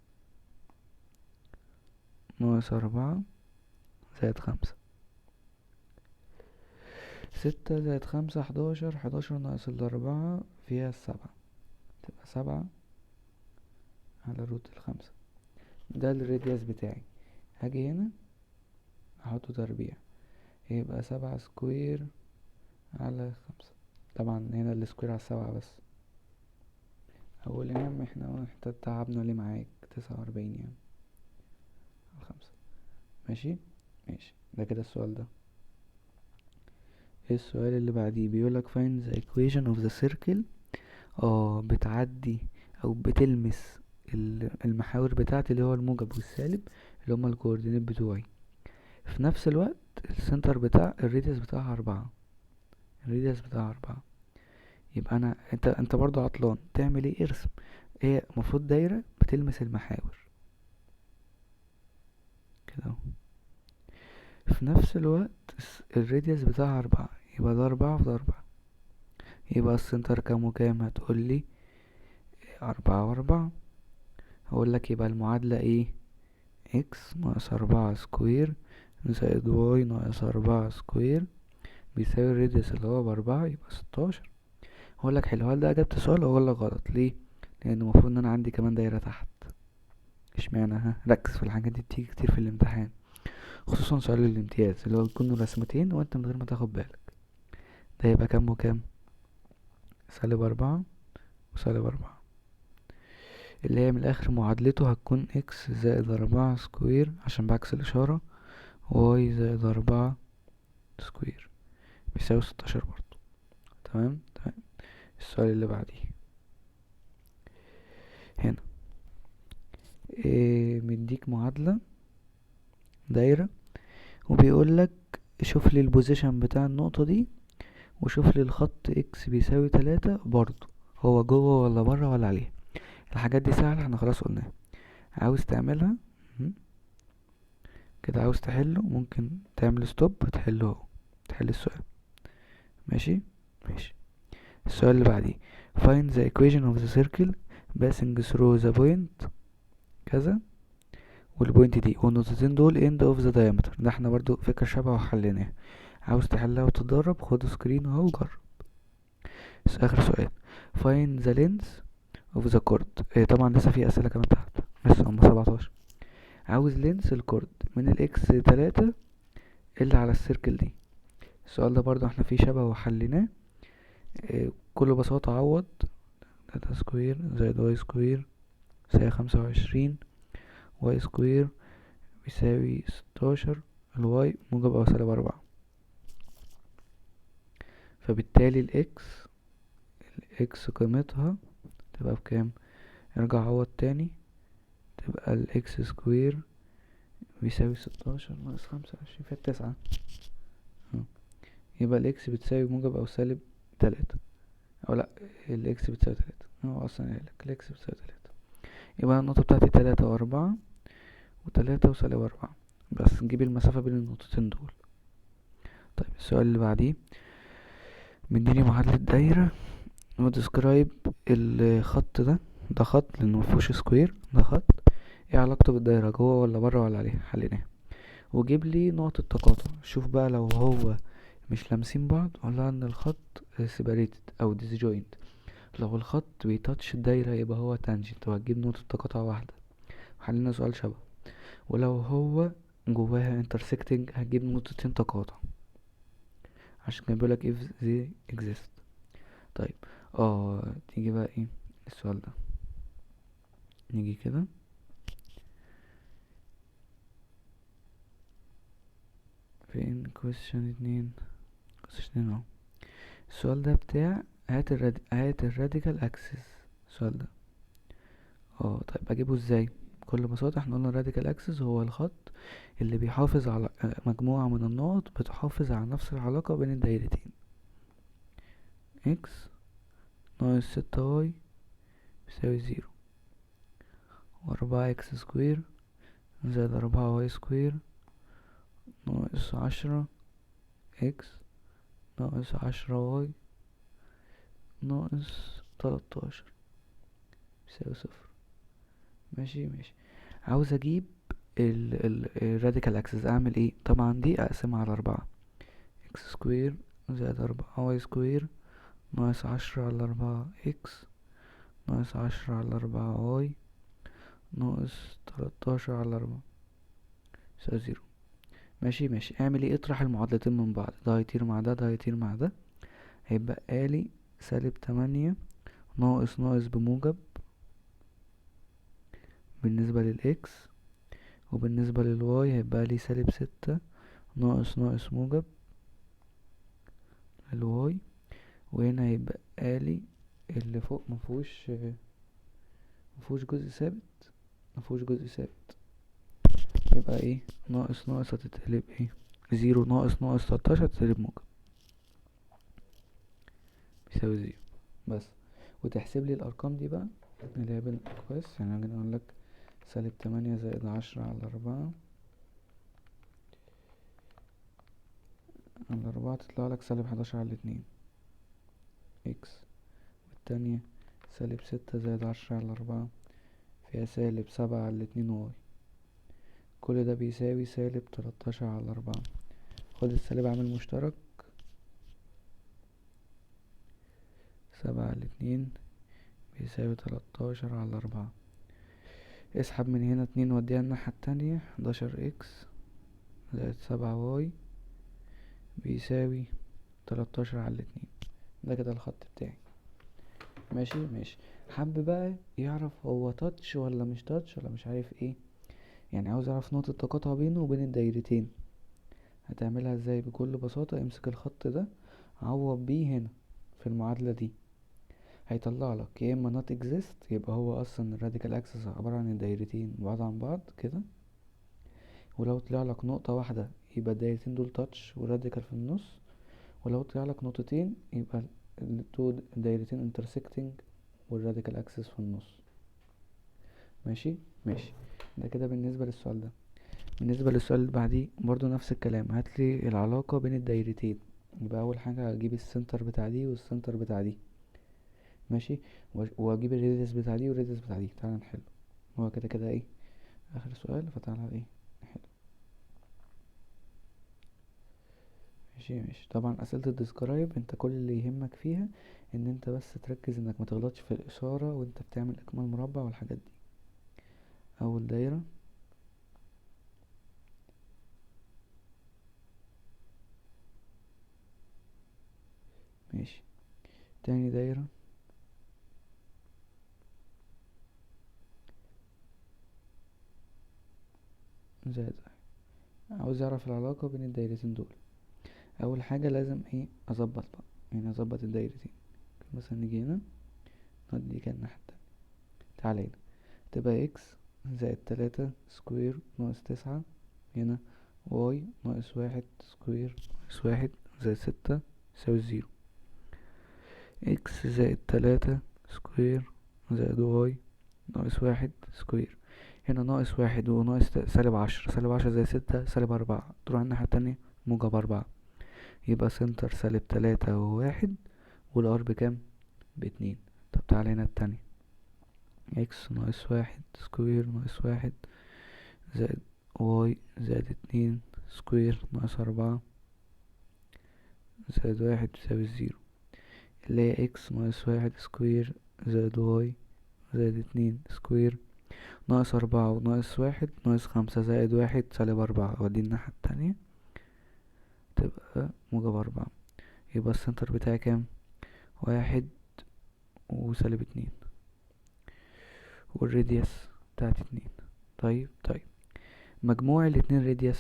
4 زائد 5، 6 زائد 5 11، 11 ناقص ال4 فيها ال7، تبقى 7 على root ال5. ده ال radius بتاعي. هاجي هنا احطه تربيع، يبقى 7 square على 5، طبعا هنا ال square على 7 بس. هقول يا عم احنا تعبنا ليه معاك، 49 يعني على 5. ماشي ماشي، ده كده السؤال ده. ايه السؤال اللي بعديه؟ بيقولك find the equation of the circle. بتعدي او بتلمس المحاور بتاعتي اللي هو الموجب والسالب اللي هما ال coordinate بتوعي، في نفس الوقت ال center بتاع ال radius بتاعها 4، ال radius بتاعها 4. يبقى انا انت برضو عطلان، تعمل ايه؟ ارسم. هي المفروض دايرة بتلمس المحاور كده اهو، في نفس الوقت ال radius بتاعها 4، يبقى ده 4 في ده 4، يبقى ال center كام وكام؟ هتقولي 4 و4. هقولك يبقى المعادلة ايه؟ x ناقص 4 square زائد y ناقص 4 square بيساوي ال radius اللي هو ب4، يبقى 16. هقولك حلو، هل ده إجابة السؤال؟ هقولك غلط. ليه؟ لأن المفروض إن أنا عندي كمان دايرة تحت. اشمعنى؟ ها، ركز في الحاجات دي، بتيجي كتير في الامتحان، خصوصا سؤال الامتياز اللي هو بيكون رسمتين وانت من غير ما تاخد بالك. ده يبقى كام وكام؟ سالب 4 وسالب 4، اللي هي من الآخر معادلته هتكون x زائد 4 square عشان بعكس الإشارة، y زائد 4 square بيساوي 16 برضو. تمام تمام. السؤال اللي بعديه هنا مديك معادلة دايرة وبيقولك شوف لي ال position بتاع النقطة دي وشوف لي الخط x بيساوي 3 برضو هو جوه ولا بره ولا عليه. الحاجات دي سهلة، احنا خلاص قلناها. عاوز تعملها كده، عاوز تحله ممكن تعمل stop وتحله اهو، تحل السؤال. ماشي ماشي. السؤال اللي بعديه find the equation of the circle passing through the point كذا وال point دي والنقطتين دول end of the diameter. ده احنا برضو فكرة شبه وحليناها. عاوز تحلها وتتدرب خد screen اهو وجرب. اخر سؤال find the length of the chord. طبعا لسه في اسئلة كمان تحت، لسه هم 17. عاوز length ال chord من ال x 3 اللي على ال circle دي. السؤال ده برضو احنا فيه شبه وحليناه. بكل بساطة عوض 3 square زائد y square يساوي 25، y square بيساوي 16، ال y موجب أو سالب 4، فبالتالي ال x قيمتها تبقى بكام؟ ارجع عوض تاني، تبقى ال x square بيساوي 16 ناقص 25 في 9، يبقى ال x بتساوي موجب أو سالب 3، أو لأ ال x بتساوي 3، هو أصلا قايلك ال x بتساوي 3. يبقى النقطة بتاعتي تلاتة وأربعة وتلاتة وسالب 4، بس نجيب المسافة بين النقطتين دول. طيب السؤال اللي بعديه مديني معادلة دايرة و describe الخط ده، ده خط لأنه مفيهوش square، ده خط ايه علاقته بالدايرة، جوه ولا بره ولا عليها؟ حليناها. وجيب لي نقطة تقاطع، شوف بقى لو هو مش لامسين بعض ولا ان الخط separated او disjoint. لو الخط بي touch الدايرة يبقى هو tangent وهتجيب نقطة تقاطع واحدة، حلينا سؤال شبه. ولو هو جواها intersecting هتجيب نقطتين تقاطع، عشان كان بيقولك if they exist. طيب تيجي بقى ايه السؤال ده، نيجي كده فين question 2، question 2 اهو. السؤال ده بتاع هات ال radical axis. السؤال ده طيب اجيبه ازاي؟ بكل بساطة احنا قلنا ال radical axis هو الخط اللي بيحافظ على مجموعة من النقط بتحافظ على نفس العلاقة بين الدايرتين. x ناقص 6 y بيساوي 0، وأربعة x square زائد 4 y square ناقص 10 x ناقص 10 y ناقص 13 بيساوي 0. ماشي ماشي. عاوز اجيب ال radical axis، اعمل ايه؟ طبعا دي اقسمها على 4، x square زائد 4 y square ناقص 10 على 4 x ناقص 10 على 4 y ناقص 13 على 4 يساوي 0. ماشي ماشي. اعمل ايه؟ اطرح المعادلتين من بعض، ده هيطير مع ده، ده هيطير مع ده، هيبقى لي سالب 8 ناقص ناقص بموجب بالنسبة لل x، وبالنسبة لل y هيبقى لي سالب 6 ناقص ناقص موجب ال y، وهنا هيبقى لي اللي فوق مفهوش جزء ثابت، مفهوش جزء ثابت، يبقى ايه؟ ناقص ناقص هتتقلب ايه؟ 0 ناقص ناقص 13 هتتقلب موجب بيساوي 0 بس. وتحسب لي الارقام دي بقى اللي هي بين الاقواس، يعني انا اقول لك سالب 8 زائد 10 على 4 على 4 تطلع لك سالب 11 على 2 x، والتانية سالب 6 زائد 10 على 4 فيها سالب 7 على 2 y، كل ده بيساوي سالب 13 على 4. خد السالب عامل مشترك، 7 على 2 بيساوي 13 على 4. اسحب من هنا 2 وديها الناحية التانية، حداشر x زائد 7 y بيساوي 13 على 2. ده كده الخط بتاعي. ماشي ماشي. حب بقى يعرف هو touch ولا مش touch ولا مش عارف ايه، يعني عاوز يعرف نقطة تقاطع بينه وبين الدايرتين. هتعملها ازاي؟ بكل بساطة امسك الخط ده عوض بيه هنا في المعادلة دي، هيطلع لك يا اما not exist، يبقى هو اصلا ال radical axis عبارة عن الدايرتين بعاد عن بعض كده، ولو طلع لك نقطة واحدة يبقى الدايرتين دول touch وال radical في النص، ولو طلع لك نقطتين يبقى الدايرتين intersecting وال radical axis في النص. ماشي ماشي، ده كده بالنسبة للسؤال ده. بالنسبة للسؤال اللي بعديه برضو نفس الكلام، هاتلي العلاقة بين الدايرتين. يبقى أول حاجة هجيب ال center بتاع دي وال center بتاع دي، ماشي، واجيب ال radius بتاع دي وال radius بتاع دي. تعالى نحله، هو كده كده ايه اخر سؤال، فتعالى ايه نحله. ماشي ماشي. طبعا اسئلة ال describe انت كل اللي يهمك فيها ان انت بس تركز انك ما تغلطش في الاشارة وانت بتعمل اكمال مربع والحاجات دي. اول دايرة ماشي، تاني دايرة زائد واحد. عاوز اعرف العلاقة بين الدايرتين دول. اول حاجة لازم ايه اظبط بقى، يعني اظبط الدايرتين. مثلا نيجي هنا نودي كده الناحية التانية، تعالى هنا تبقى x زائد 3 square ناقص 9، هنا y ناقص 1 square ناقص 1 زائد 6 يساوي 0. x زائد 3 square زائد y ناقص 1 square، هنا ناقص 1 وناقص سالب 10، سالب 10 زائد 6 سالب 4، تروح الناحية التانية موجب 4، يبقى center سالب تلاتة وواحد، وال r بكام؟ باتنين. طب تعالى هنا التانية، x ناقص 1 square ناقص 1 زائد y زائد 2 square ناقص 4 زائد 1 تساوي 0، اللي هي x ناقص 1 square زائد y زائد 2 square ناقص 4 وناقص 1 ناقص 5 زائد 1 سالب 4، ودي الناحية التانية تبقى موجب 4، يبقى ال center بتاعي كام؟ 1 وسالب 2، وال radius بتاعت 2. طيب مجموع الاتنين radius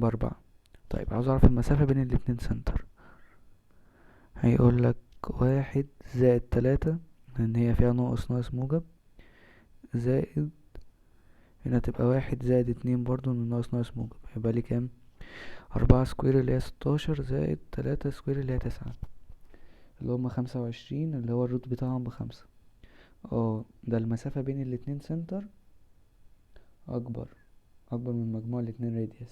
ب4. عاوز اعرف المسافة بين الاتنين center، هيقولك 1 زائد 3 لان هي فيها ناقص ناقص موجب، زائد هنا تبقى 1 زائد 2 برضو من ناقص ناقص موجب، هيبقى لي كام؟ 4 square اللي هي 16 زائد 3 square اللي هي 9، اللي هما 25 اللي هو ال root بتاعهم ب5. ده المسافة بين الاتنين center أكبر من مجموع الاتنين radius،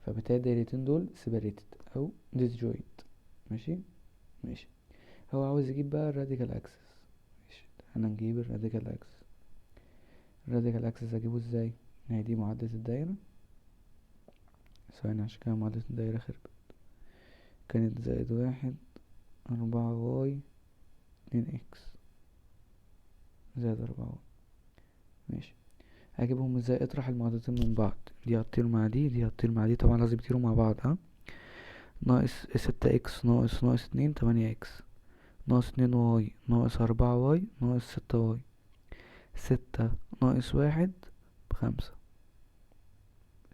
فبالتالي الدايرتين دول separated أو disjoint. ماشي ماشي. هو عاوز يجيب بقى ال radical axis. ماشي، تعالى نجيب ال radical axis. ال radical axis اجيبه ازاي؟ هي دي معادلة الدايرة، ثواني عشان كده معادلة الدايرة خربت، كانت زائد 1 4 y 2 x زائد 4 y. ماشي، هجيبهم ازاي؟ اطرح المعادلتين من بعض، دي هتطير مع دي، دي هتطير مع دي، طبعا لازم يطيروا مع بعض. ناقص 6 x ناقص ناقص 2 8 x ناقص 2 y ناقص 4 y ناقص 6 y، 6 ناقص 1 ب5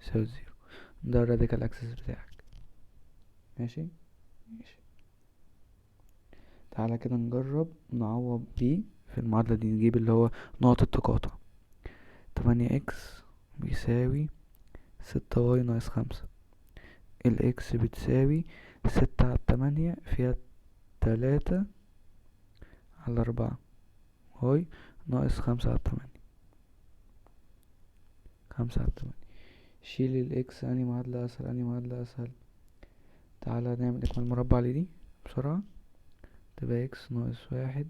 يساوي 0. ده ال radical axis بتاعك. ماشي ماشي. تعالى كده نجرب نعوض بيه في المعادلة دي، نجيب اللي هو نقط التقاطع. تمانية x بيساوي 6 y ناقص 5، ال x بتساوي 6 على 8 فيها 3 على 4 y ناقص 5 على 8، 5 على 8. شيل ال x، انهي معادلة اسهل؟ انهي معادلة اسهل؟ تعالى نعمل اكمال مربع لدي بسرعة، تبقى x ناقص 1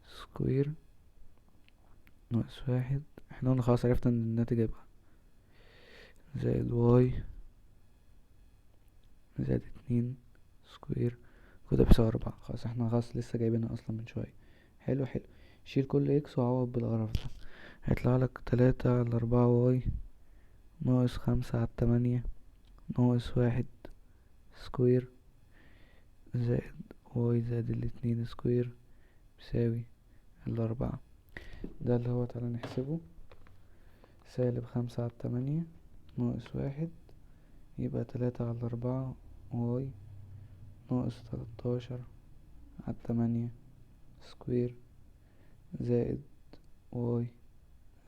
square ناقص 1، احنا قلنا خلاص عرفنا ان الناتج هيبقى زائد y زائد 2 square وده بيساوي 4. خلاص احنا خلاص لسه جايبينها اصلا من شوية. حلو حلو. شيل كل x وعوض بالقرف ده، هيطلع لك 3 على 4 y ناقص 5 على 8 ناقص 1 square زائد y زائد الاتنين square يساوي ال4. ده اللي هو تعالى نحسبه، سالب 5 على 8 ناقص 1 يبقى 3 على 4 y ناقص 13 على 8 square زائد y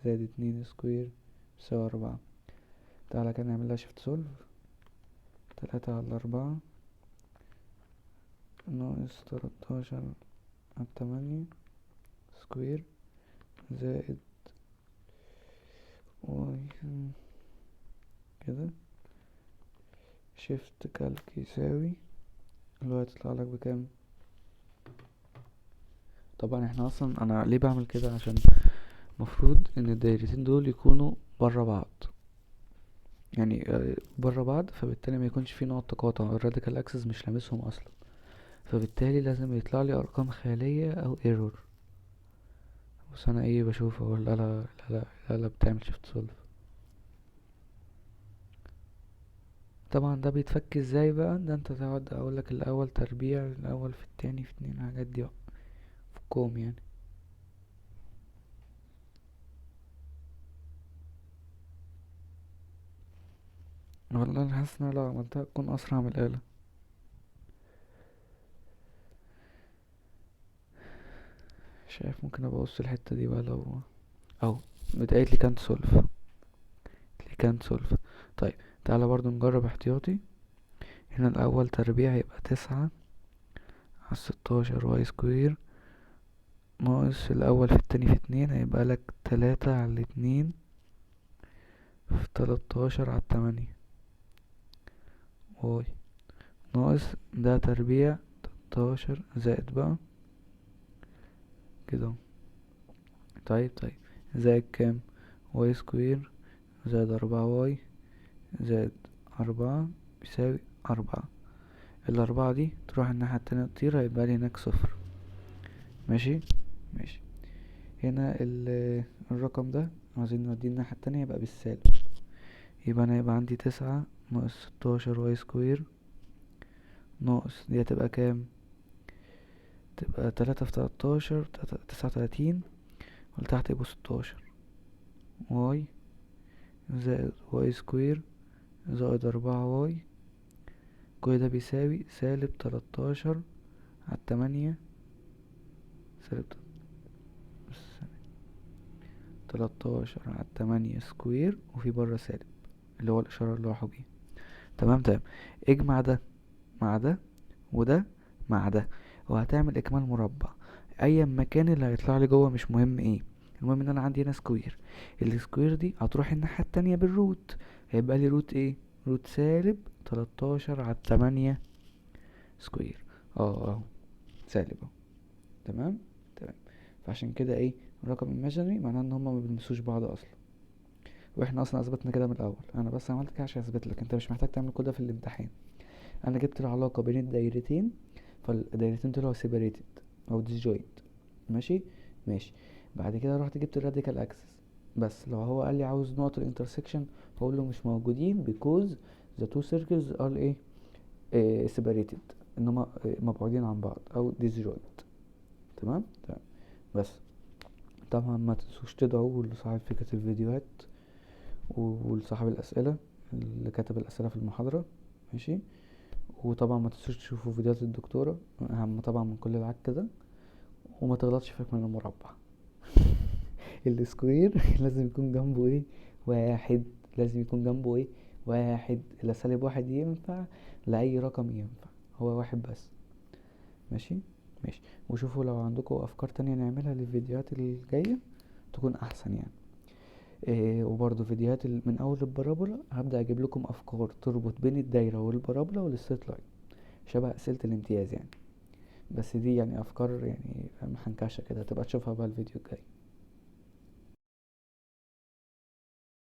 زائد 2 square يساوي 4. تعالى كده نعمل لها shift solve. 3 على 4 ناقص 13 على 8 square زائد y كده shift calc يساوي اللي هو هيطلع لك بكام. طبعا احنا اصلا انا ليه بعمل كده؟ عشان مفروض ان الدايرتين دول يكونوا برا بعض، برا بعض، فبالتالي ما يكونش في نقط تقاطع، ال radical axis مش لامسهم اصلا، فبالتالي لازم يطلع لي ارقام خيالية او error. بس انا ايه بشوف اهو الآلة بتعمل shift solve. طبعا ده بيتفك ازاي بقى؟ ده انت تقعد اقولك الاول تربيع، الاول في التاني في اتنين، الحاجات دي بقى في الكوم يعني. والله انا حاسس ان انا لو عملتها تكون اسرع من الآلة. مش عارف، ممكن ابقى ابص الحتة دي بقى لو اهو بتقالت لي كانت سولف، لي كانت سولف. طيب تعالى برضو نجرب احتياطي. هنا الاول تربيع يبقى 9 على 16 y square ناقص الاول في التاني في 2، هيبقى لك 3 على 2 في 13 على 8 y ناقص ده تربيع 13 زائد بقى كده اهو. طيب زائد كام؟ y square زائد 4 y زائد 4 بيساوي 4. الأربعة دي تروح الناحية التانية تطير، هيبقى لي هناك 0. ماشي ماشي. هنا الرقم ده عاوزين نوديه الناحية التانية يبقى بالسالب، يبقى أنا هيبقى عندي 9 ناقص 16 y square ناقص دي هتبقى كام؟ تبقى 3 في 13 39، ولتحت يبقوا 16 y زائد y square زائد 4 y، كل ده بيساوي سالب 13 على 8 سالب 13 على 8 square، وفي بره سالب اللي هو الإشارة اللي راحوا بيها. تمام تمام. اجمع ده مع ده وده مع ده، وهتعمل إكمال مربع أيا ما كان اللي هيطلع لي جوه، مش مهم ايه، المهم ان انا عندي هنا square، ال square دي هتروح الناحية التانية بال root، هيبقى لي root ايه؟ root سالب 13 على 8 square، اهو سالب اهو. تمام تمام. فعشان كده ايه الرقم imaginary معناه ان هما ما بيلمسوش بعض اصلا، واحنا اصلا اثبتنا كده من الاول. انا بس عملت كده عشان اثبت لك، انت مش محتاج تعمل كل ده في الامتحان. انا جبت العلاقة بين الدايرتين، فالدايرتين طلعوا separated او disjoint. ماشي ماشي. بعد كده رحت جبت ال radical axis، بس لو هو قال لي عاوز نقط ال intersection هقول له مش موجودين because the two circles are ايه؟ separated، ان هما مبعودين عن بعض او disjoint. تمام تمام. بس طبعا ما تنسوش تدعوا لصاحب فكرة الفيديوهات ولصاحب الأسئلة اللي كتب الأسئلة في المحاضرة. ماشي. وطبعا ما تنسوش تشوفوا فيديوهات الدكتورة، أهم طبعا من كل العك كده. وما تغلطش في إكمال المربع. ال square لازم يكون جنبه ايه؟ واحد. لازم يكون جنبه ايه؟ واحد. لا سالب واحد ينفع، لا أي رقم ينفع، هو واحد بس. ماشي ماشي. وشوفوا لو عندكم أفكار تانية نعملها للفيديوهات الجاية تكون أحسن. وبرضو فيديوهات من أول ال parabola هبدأ أجيب لكم أفكار تربط بين الدايرة وال parabola وال straight line، شبه أسئلة الامتياز. بس دي أفكار محنكشة كده، تبقى تشوفها بقى الفيديو الجاي.